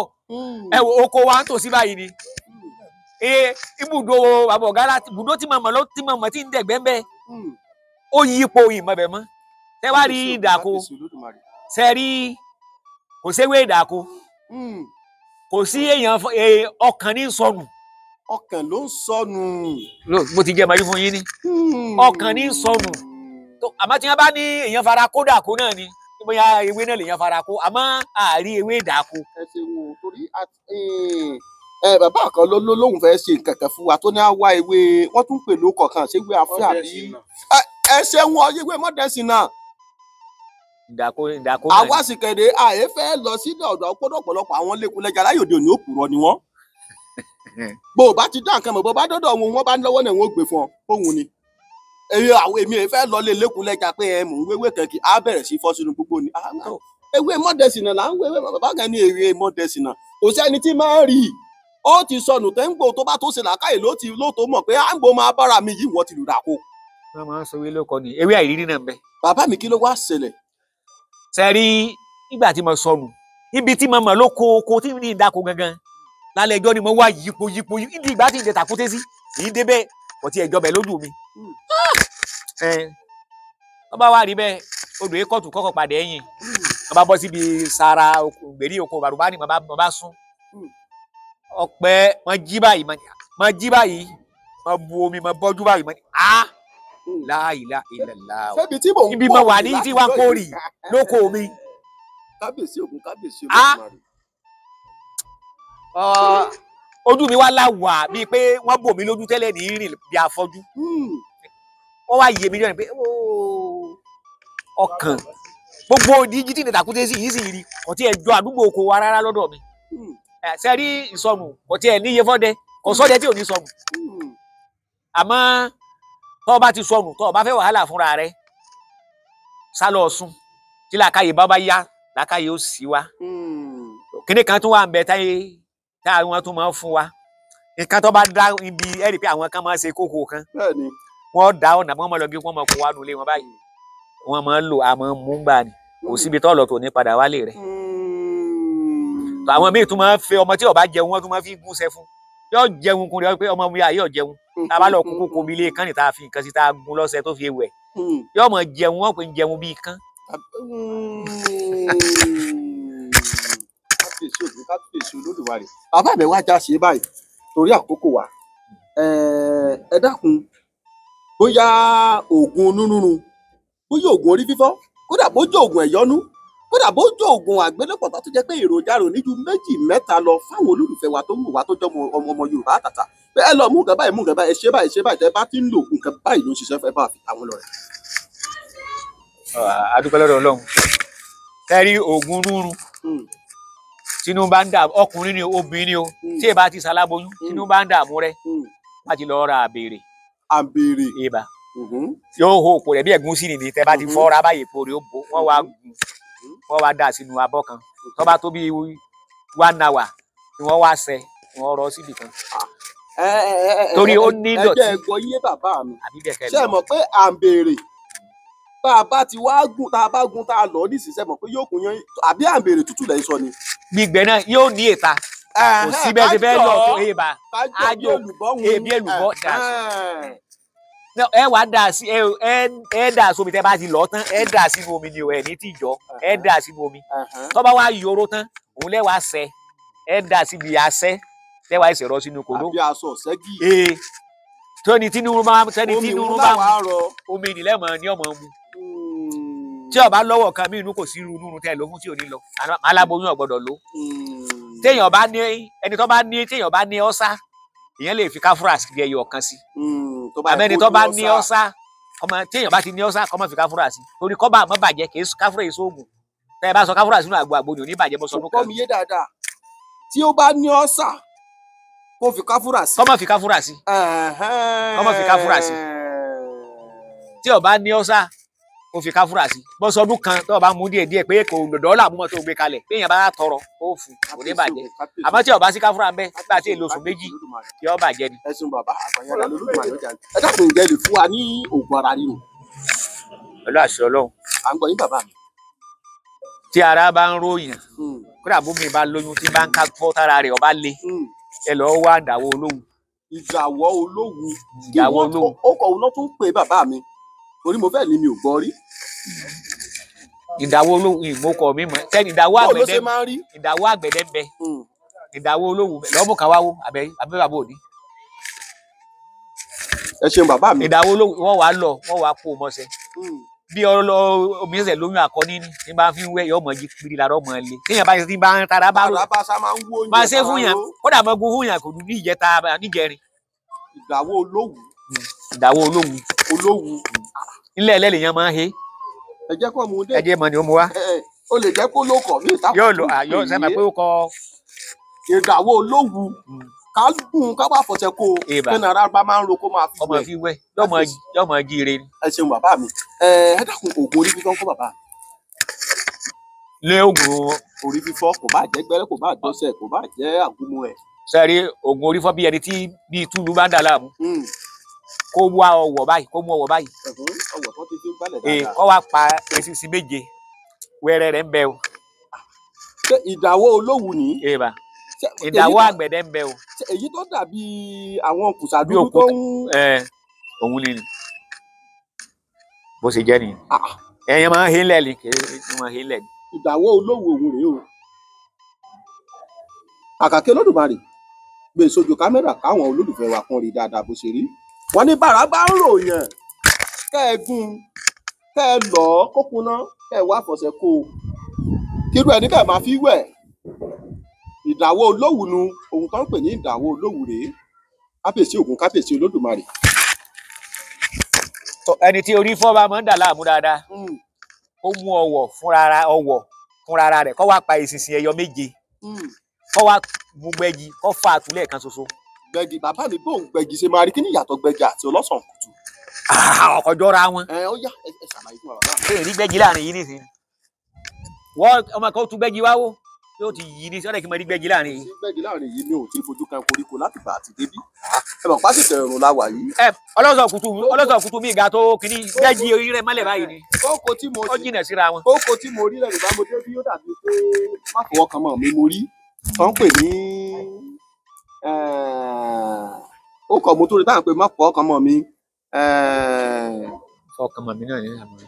ẹ wo oko wa ń tòsí báyìí ni ibùdó bàbá ọ̀gá láti ibùdó tí màmá ló tí màmá tí ń dẹ̀gbẹ́ ń bẹ́ ó yípo ìmọ̀ bẹ̀ mọ́ tẹ́ wá rí ìdàkó ṣe rí kò séwé ìdàkó kò sí èèyàn ọkàn ní sọnù. Ọkàn ló ń sọnù. Mo ti jẹ́ màá fún yín ní ọkàn ní sọnù àmọ́ tí wọ́n bá ní èèyàn fara kó dàkó náà ni bóyá ewé náà lèèyàn fara kó àmọ́ àárí ewé ìdàkó. Ẹ ṣeun o torí bàbá kan ló lóun fẹ́ ṣe nǹkan kan fún wa tó ní á wá ewé wọ́n tún pè lóko kan ṣé ewé afẹ́ àbí ẹ ṣeun ọ ewé mọ́dẹ́sìn náà. Ìdàkó ìdàkó náà. Àwa sì kẹ̀dẹ̀ àyè fẹ́ lọ sí ọ̀dọ̀ ọ̀pọ̀lọpọ̀ àwọn lẹ́kùnlẹ́jà láyòde òní òpùrọ̀ ni wọ́n. Bó o bá ti dá nǹkan mọ̀ bó o bá dọ́dọ̀ wọn wọ́n bá lọ́wọ́ náà wọ́n gbé fún ọ fóun ni. Èmi àwọn èmi ẹ fẹ́ lọ lé lẹ́kùnlẹ́jà pé ẹ mò ń wéwé kan kì á bẹ̀rẹ̀ sí fọ́ sínú gbogbo ni. Ewé mọ́dẹ̀sìnà là ń wé, ewé bàbá kan ní ewé mọ́dẹ̀sìnà. Kò sẹ́ni tí máa ń rí i. Ó ti sọnù tẹ́ńgbò tó bá tó ṣe làákàyè ló ti ló tó mọ̀ pé à ń gbó máa bára mi yìí wọ́n ti lù dàkó. Wọ́n máa ń sọ ewé lóko ni ewé àìrírí náà ń bẹ. Bàbá mi, kí ló wá ṣẹlẹ̀? Sẹ́rí nígbà tí mo sọnù, ibi tí mo mọ̀ ló ko oko tí ní ìdáko gangan lálẹ́ ẹjọ́ ni mo wá yípo yípo ibi ìgbà tí ìdẹ tàkúté sí kì í débẹ̀ kò tí ẹjọ́ bẹ̀ lójú mi. Wọ́n bá wá rí bẹ́ẹ̀, odò ekọ́tù kọ́kọ́ padà ẹ̀yìn, wọ́n bá bọ́ síbi sara gbèrí oko bàrùbá ni mo bá sún ọpẹ́, mo jí báyìí, mo jí báyìí, mo bu omi, mo bọ́jú báyìí, mo ní a láìla ìlàlá o, ibi mo wà ní tí wàá kórì lóko mi. Kábíyèsí Ògún, kábíyèsí Olódùmarè. Ojú mi wá láwà bíi pé wọ́n bò mí lójú tẹ́lẹ̀ ní rìn bí afọ́jú. Wọ́n wá yé mi jọ́ ni pé ọkàn gbogbo díjí tí nìtàkùté sí yìí sì rí kò tí ẹ jọ àdúgbò oko wa rárá lọ́dọ̀ mi. Ṣe rí ìsọnù kò tí ẹ níye fọ́dẹ, kò sọ́dẹ tí ò ní sọnù. Àmọ́ tọ́ ọ bá ti sọnù, tọ́ ọ bá fẹ́ wàhálà fúnra rẹ, sálọ Ọ̀ṣun tí làákàyè bá bá yá, làákàyè ó sì wá. Kíní kan tún wà ń bẹ táyé táwọn tún máa ń fún wa, nǹkan tó bá dá ibi ẹ rí i pé àwọn kan máa ń ṣe kókó kan, wọ́n dá ọ̀nà wọ́n máa lọ gé, wọ́n máa kó wa nulẹ̀ wọn báyìí, wọ́n máa ń lò àmọ́ mú gbà ní kò síbi tó lọ tó ní padà wálé rẹ̀. Àwọn míì tún máa ń fẹ́ ọmọ tí ó bá jẹun, wọ́n tún máa fi gúnṣẹ́ fún, yóò jẹun kúnlẹ̀ wọ́n pé ọmọ mi yóò jẹun, tá a bá lọ kú kókó mi ilé kan ní tá a fi nǹkan sí tá a gún lọ́sẹ̀ tó fi wẹ̀, yóò máa jẹun, wọ́n pè ń jẹun bíi kán. Kábíyèsí Ògún, kábíyèsí Olódùmarè. Bàbá mi wá já ṣe báyìí torí àkókò wa. Ẹ dákun, bóyá oògùn onírúurú, bóyá oògùn orí fífọ́, kódà bójú oògùn ẹ̀yọ́nú, kódà bójú oògùn àgbélépọ̀tà tó jẹ́ pé èròjà rò ní ju méjì mẹ́ta lọ fáwọn olólùfẹ́ wa tó ń wò wá tó jẹ́ ọmọ Yorùbá àtàtà, pé ẹ lọ mú nǹkan báyìí, mú nǹkan báyìí, ẹ ṣe báyìí, ṣe báyìí, tẹ bá ti ń lò nǹkan báyìí ló ń ṣiṣẹ́ fẹ́ bá fi àwọn lọ rẹ̀. A dúpẹ́ lọ́dọ̀ Ọlọ́run. Kẹ́rí oògùn rúrun tínú bá ń dà ọkùnrin ni obìnrin ni o, tí ẹ bá ti ṣaláboyún, tínú bá ń dààmú rẹ, bá ti lọ ra àbèrè. Àbèrè. Ibà yóò hó òpó rẹ bí ẹ̀gúsí nìyí, tẹ bá ti fọ́ra báyìí èpo rẹ ó bò, wọ́n wá gùn, wọ́n wá dà sínú abọ́ kan, tó bá tó bí 1 hour ni wọ́n wá ṣe, wọ́n rọ síbì kan. Torí ó ní ìdọ̀tí. Ẹ jẹ́ gbọ́ yé bàbá mi, ṣé ẹ mọ̀ pé àbèrè tá a bá ti wá gùn, tá a bá gùn tá a lọ nísinsìnyí, mọ̀ pé yóò kún yán, àbí àbèrè tútù lẹ́yìn sọ ni. Gbígbẹ náà yóò ní ìta, kò sí bẹ́ẹ̀ ti fẹ́ lọ tó èèbà ájò èbí èlùbọ́ dà sí. Ẹ wá dà sí, ẹ dà sómi, tẹ bá ti lọ tán, ẹ dà sínú omi ni o, ẹ ní tìjọ, ẹ dà sínú omi. Tó bá wá yòró tán, òun lẹ wá sẹ, ẹ dà síbi asẹ, tẹ wá ẹsẹ rọ sínú kòló. Àbí aṣọ ṣẹ́gi. Ee tóni tínú bá tẹni tínú bá omi ìdílé mọ ní ọmọ mu. Tí ó bá lọ́wọ́ kan mí inú kò sí irú inú tẹ ló fún tí ò ní lọ, aláboyún ò gbọ́dọ̀ lò. Téèyàn bá ní ẹni tó bá ní, téèyàn bá ní ọ́sá, èèyàn lè fi káfúrà sí ẹyọ kan sí. Àmẹ́ni tó bá ní ọ́sá, ọmọ téèyàn bá ti ní ọ́sá kó má fi káfúrà sí, torí kọ́ bá àmọ́ bàjẹ́, kì í káfúrà yìí sóògùn. Tẹ́ ẹ bá sọ káfúrà sínú àgbo, àgbo ni ò ní bàjẹ́, bọ́ sọ lókàn. Kọ́ mi yé dáadáa, tí ó bá ní ọ́sà kó fi káfúrà sí. Kó má fi káfúrà sí. Kó má fi káfúrà sí. Tí ó bá ní ọ́sà kó fi káfúrà sí, bọ́ sọdún kan tó o bá mú díẹ̀ díẹ̀ pé kò dọ́là mú mọ́ tó gbé kalẹ̀, pé èèyàn bá tọrọ ó fún, kò ní bàjẹ́. Àmọ́ tí ó bá sí káfúrà ń bẹ nígbà tí èlò oṣù méjì yóò bàjẹ́ ni. Ẹ̀sùn bàbá àgbàyàrá lolódùmarè ọjà ẹ dákun, ǹjẹ́ lè fún wa ní oògùn ara ríro? Pẹ̀lú àṣẹ Ọlọ́run. À ń gbọ́ yín bàbá mi. Tí ara bá ń ròyàn, kódà bómi bá lóyún tí bá ń ká fọ́ tára rẹ̀ ọba le, ẹ lọ wá ìdàwọ́ olówu. Ìdàwọ́ olówu. Ìdàwọ́ olówu. Ó kọ̀ òun náà tún pè bàbá mi, torí mo fẹ́ ní mi ò gbọ́ rí. Ìdàwọ́ olówu ìmọ̀kọ mi mọ̀ sẹ́ni ìdàwọ́ àgbẹ̀dẹ, ìdàwọ́ àgbẹ̀dẹ ń bẹ, ìdàwọ́ olówu lọ́mú kan wáwó àbẹ́ bàbá òní. Ẹ ṣeun bàbá mi. Ìdàwọ́ olówu wọ́n wá lọ, wọ́n wá kó o mọ́sẹ̀. Bí ọlọ omi ṣẹ̀ṣẹ̀ lóyún àkọ́ní ní ní bá fi ń wẹ̀, yọ ọmọ jí pírí lára ọmọ le. Téèyàn bá ti bá ń tara bá rò, máa ṣe fún yàn, kódà mọ́ gun fún yàn kò dùn ní ìjẹta níjẹrin. Ìdàwọ́ olówu. Ìdàwọ́ olówu. Olówu. Ilé ẹlẹ́lẹ̀ yẹn máa ń he. Ẹ jẹ́ kó mú un dé. Ẹ jẹ́ mọ̀ ni ó mú wá. O lè jẹ́ kó ló kọ̀ mí ìta. Yóò lọ àyọ sẹ́mi pé ó kọ. Ìdàwọ́ olówu ká gùn ká bá fọṣẹ kó o. Kí ara bá máa ń ro kó máa fi wẹ̀. Ọmọ fi wẹ̀ yóò mọ jí ire ni. Ẹ ṣeun bàbá mi. Ẹ dákun, oògùn orí fífọ́ ń kọ́ bàbá mi. Lé oògùn Orí fífọ́ kò bá jẹ́ gbẹ́rẹ́, kò bá jọ́sẹ̀, kò bá jẹ́ àgúnmu ẹ̀. Sẹ́rí oògùn orí fọ́ bí ẹni tí bíi túlù bá ń dà láàmú, kó wá ọwọ́ báyìí, kó mú ọwọ́ báyìí. Ọwọ́ tó ti fi ń gbálẹ̀ Ee, dáadáa. kó wá pa eṣinṣin 7 wẹ́rẹ́ rẹ̀ ń bẹ o. Ṣé ìdáwó olówù ní? Ee bá ìdáwó àgbẹ̀dẹ ń bẹ o. Ṣé èyí tó dàbí àwọn kùsà Bí dúdú tó òkúta. ń. Ẹ òun ni bó ṣe jẹ́ nìyẹn. Ẹ̀yin máa ń hinlẹ̀ ni, kì í máa ń hinlẹ̀ ni. Ìdáwó olówù òun rèé o. Àkàkí Olódùmarè gbé sójú kámẹ́rà káwọn olólùfẹ́ wa kan rí dáadáa bó ṣe rí. Wọ́n ní bàrà bá ń ròyàn, kẹ́ ẹ gún un, kẹ́ ẹ lọ̀ ọ́ kó kuná, kẹ́ ẹ wá fọṣẹ kó o. Kírú ẹni bẹ́ẹ̀ máa fi wẹ̀. Ìdáwó olówù nu ohun tó ń pè ní ìdáwó olówù rèé. Kábíyèsí Ògún, kábíyèsí Olódùmarè. Tọ, ẹni tí orí fọ́ bá máa ń dà láàmú dáadáa, ó mú ọwọ́ fúnra ara rẹ̀, kó wá pa eṣinṣin ẹyọ 7, kó wá mú gbẹ́gi, kó fa àtúlẹ̀ kan ṣoṣo. Gbẹ̀gì bàbá mi, bóun gbẹ̀gì ṣe máa rí, kí ni ìyàtọ̀ gbẹ̀gì àti ọlọ́sàn kùtù? Ọkọ̀ jọra wọn. Ẹ ó yá, ẹ ṣàlàyé fún wa bàbá. Ṣé èrí gbẹ́gi láàrin yìí nísìnyí? Wọ́n ọmọ kan ó tún gbẹ́gi wá wó yóò ti yí ní sọ́dọ̀ kí n máa rí gbẹ́gi láàrin yìí. Sí gbẹ̀gì láàrin yìí mi ò tí ì fojú kan koríko láti gbà àti débí. Ẹ mọ̀ pásítọ̀ ẹ̀rùn la wà yìí. Ẹ ọlọ́sàn kùtù mi ga tó kìíní gbẹ́gi orí rẹ̀ mọ́lẹ̀ báyìí ni. Kókó tí mo Ó jìnà síra wọn. Kókó tí mo rí lẹ́nu bá mo débí, ó dàbí pé má fọwọ́ kan mọ́ mi mo rí. Tó ń pè ní ó kọ̀ mo tó rí táwọn pé má fọwọ́ kan mọ́ mi. Fọkàn màmí náà ní àmọ́.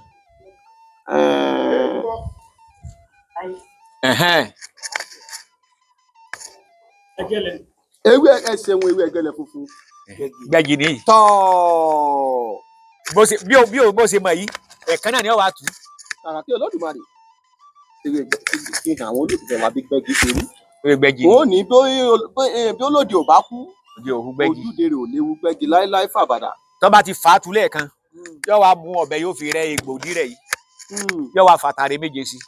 Ewé ẹsẹ̀ wọn, ewé ẹgẹlẹ funfun. Gbẹ́gi ni. Tọ́ọ̀. Bó ṣe bí o bí o bó ṣe mọ̀ yìí, ẹ̀kan náà ni ó wàá tù. Kàràkí Olódùmarè. Ewé fi hàn àwọn olólùfẹ́ wa bí gbẹ́gi ṣe rí. Ewé gbẹ́gi. Wọ́n ò ní bí olódì ò bá kú. Òde òhu gbẹ́gi. Ojúde rẹ̀ ò léwu gbẹ́gi láéláé fàbàdà. Tó bá ti fà á tú lẹ́ẹ̀kan, yóò wá mú ọ̀bẹ, yóò fi rẹ́ egbò dí rẹ̀ yìí, yóò wá fàtàrẹ 7 sí.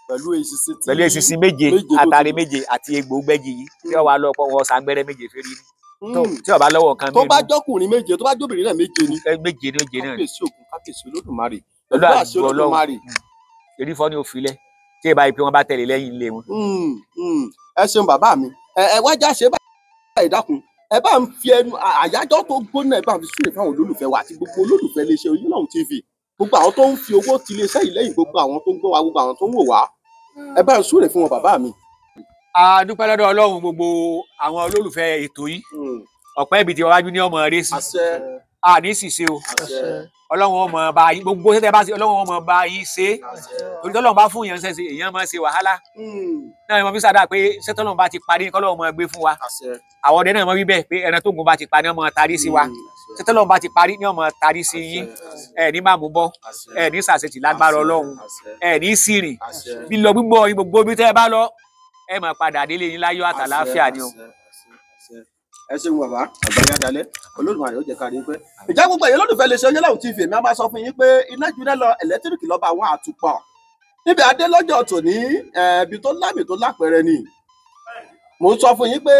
Pẹ̀lú eṣinṣin tí. Pẹ̀lú eṣinṣin 7, àtàrẹ 7 àti egbò gbẹ́gi yìí, yóò wá lọ pọ̀ wọ́n sàgbẹ́rẹ́ 7 fẹ́rí ni. Tí ó bá lọ́wọ́ nǹkan tó bá jọkùnrin 7, tó bá jóbìnrin náà 7 ni. 7 ni, 7 náà. Kábíyèsí Ògún, kábíyèsí Olódùmarè. Pẹ̀lú àṣẹ Olódùmarè. Erí fọ́ ní òfin lẹ̀ tí ìbá yìí pé wọ́n bá tẹ̀lé lẹ́yìn ilé wọn. Ẹ ṣeun bàbá mi, ẹ wá já ṣe báyìí, dákun, ẹ bá ń fi ẹnu àyájọ́ tó gbóná, ẹ bá ń fi súre fáwọn olólùfẹ́ wa àti gbogbo olólùfẹ́ iléeṣẹ́ Oyinlọ́hun TV, gbogbo àwọn tó ń fi owó ti iléeṣẹ́ yìí lẹ́yìn, gbogbo àwọn tó ń gbọ́ wa, gbogbo àwọn tó ń wò wá, ẹ bá ń súre fún wọn bàbá mi. A dúpẹ́ lọ́dọ̀ Ọlọ́run, gbogbo àwọn olólùfẹ́ ètò yìí, ọ̀pẹ́ ibi tí wájú ní ọmọ rẹ sí, a ní sì ṣe o. Ọlọ́run ọmọ bá yín gbogbo ṣẹ́tẹ́ bá ṣe, Ọlọ́run ọmọ bá yín ṣe, torí tọ́lọ́run bá fún yẹn ṣẹ́ṣe, èèyàn máa ṣe wàhálà náà ni wọ́n fi ṣàdá pé ṣẹ́tọ́lọ́run bá ti parí kọ́lọ́run máa gbé fún wa. Àwọn ọdẹ náà mọ̀ wí bẹ́ẹ̀ pé ẹran tó gun bá ti parí ní ọmọ tarí sí wa, ṣẹ́tọ́lọ́run bá ti parí ní ọmọ tarí sí yín. Ẹ ní máa mú bọ́, ẹ ní ṣàṣetì lágbára Ọlọ́run, ẹ ní sírìn bí lọ gbígbọ́ yín, gbogbo bí tẹ́ ẹ bá lọ, ẹ máa padà délé yín láyọ̀ àtàlàáfíà ni o. Ẹ ṣeun bàbá, àgbáyé adalẹ, Olódùmarè ó jẹ́ ká rí pé. Ìjà gbogbo ẹ̀yin olólùfẹ́ lè ṣe Oyinlọ́hun TV, èmi á máa sọ fún yín pé iná juná lọ, ẹ̀lẹ́tíríkì lọ́ba àwọn àtùpọ̀ níbi adé lọ́jọ́ tòní, ibi tó lámì tó lápẹẹrẹ ni. Mò ń sọ fún yín pé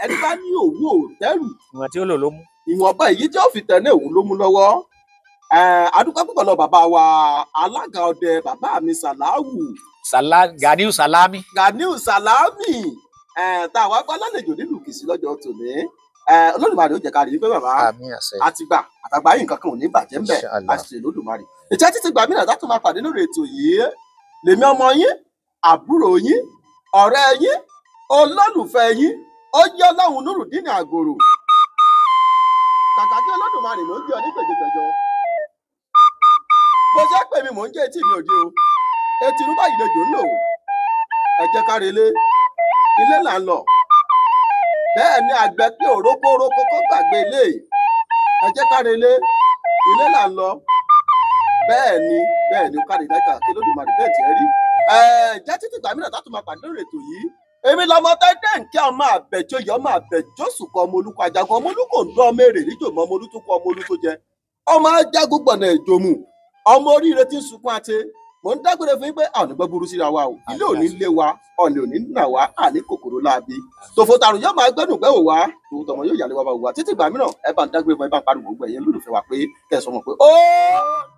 ẹni bá ní òwú òtẹ́rù, ìwọ̀n tí ó lò ló mú, ìwọ̀nba èyí tí ó fi tẹ̀ ní òun ló mú lọ́wọ́. Adúpẹ́ púpọ̀ lọ bàbá wa alága ọdẹ, bàbá mi Sàláwù Ganiu Salami. Ganiu Salami tá a wá gbọ́ lálejò nílùú Kìsì lọ́jọ́ tòní. Olódùmarè ó jẹ́ ká rí i pé bàbá àtìgbà àtàgbà yìí nǹkan kan ò ní bàjẹ́ ń bẹ̀, àṣẹ Olódùmarè. Ìjẹ́ títí gbà mí náà tó máa pàdé lórí ètò yìí, lèmi ọmọ yín, àbúrò yín, ọ̀rẹ́ yín, olólùfẹ́ yín, ó yẹ Ọlọ́run Nurudeen Àgòrò. Kàkà kí Olódùmarè ló ń jẹ́ ọ ní gbèjègbèjọ. Bó ṣe pè mí mò ń jẹ́ etí mi òde o, etí inú báyìí lejò ń lò. Ẹ jẹ́ ká relé, ilé là ń lọ. Bẹ́ẹ̀ ni àgbẹ̀ pé òrókó rókó kó gbàgbé ilé. Ẹ jẹ́ ká relé, ilé là ń lọ. Bẹ́ẹ̀ ni, bẹ́ẹ̀ ni ó kárí láìka kí Olódùmarè bẹ́ẹ̀ tiẹ̀ rí. Ẹ jẹ́ títí gbà mí náà tá tún máa pàdé lórí ètò yìí. Èmi lọmọ tẹ́tẹ́ nkẹ́ ọmọ àbẹ̀jọyọ̀, ọmọ àbẹ̀jọ́sùkọ, ọmọ olúkọ ajagun, ọmọ olúkọ ń dán ọmọ èrè níjòmọ́, ọmọ olútúkọ, ọmọ olú tó jẹ, ọmọ ajagun gbọ̀nà ìjòmù, ọmọ oríire tí ń sunkún àti. Mò ń dágbére fún yín pé àwọn onígbọ́ burú síra wa o, ilé ò ní lé wa, ọ̀nà ò ní nà wá, àní kòkòrò láabi tòfò tàrùn yóò máa gbẹ́dùn gbẹ́wò wá, tòun tọmọ yóò yàlẹ́ wa bá wò wá. Títí ìgbà mìíràn, ẹ bá ń dágbére fún, ẹ bá ń pariwo gbogbo ẹ̀yin olólùfẹ́ wa pé kẹsàn-án mọ̀ pé ó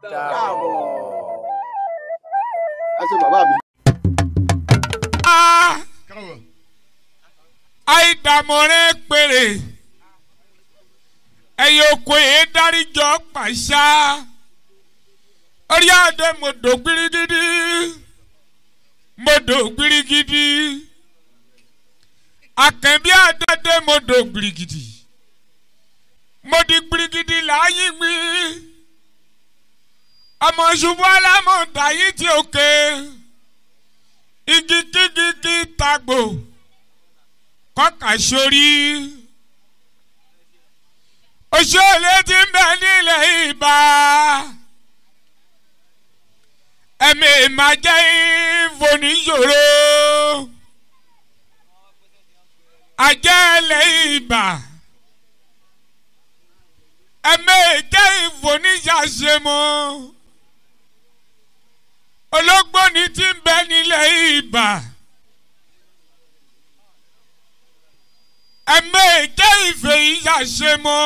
dàbọ̀. Ẹ ṣe bàbá mi. Àìdàmọ̀rẹ́ péré ẹ̀yẹ oko yìí dáríjọ pàṣà orí adé mọ̀dò gbirigidi mọ̀dò gbirigidi àkànbí adé mọ̀dò gbirigidi mọ̀dì gbirigidi láàyè mi ọmọ ṣubú alámọ̀dá yìí ti òkè igi kígi kí tagbò kọ́kà sórí òṣèlú ti ń bẹ nílẹ̀ Ìbà ẹ̀mí ìmàjẹ́ ìfòníṣòro àjẹ́lẹ̀ Ìbà ẹ̀mí ìjẹ́ ìfòníṣàṣemọ́ ológbòní ti ń bẹ nílẹ̀ Ìbà. Ẹ̀mí jẹ́ ìfẹ́ ìyàṣemọ́.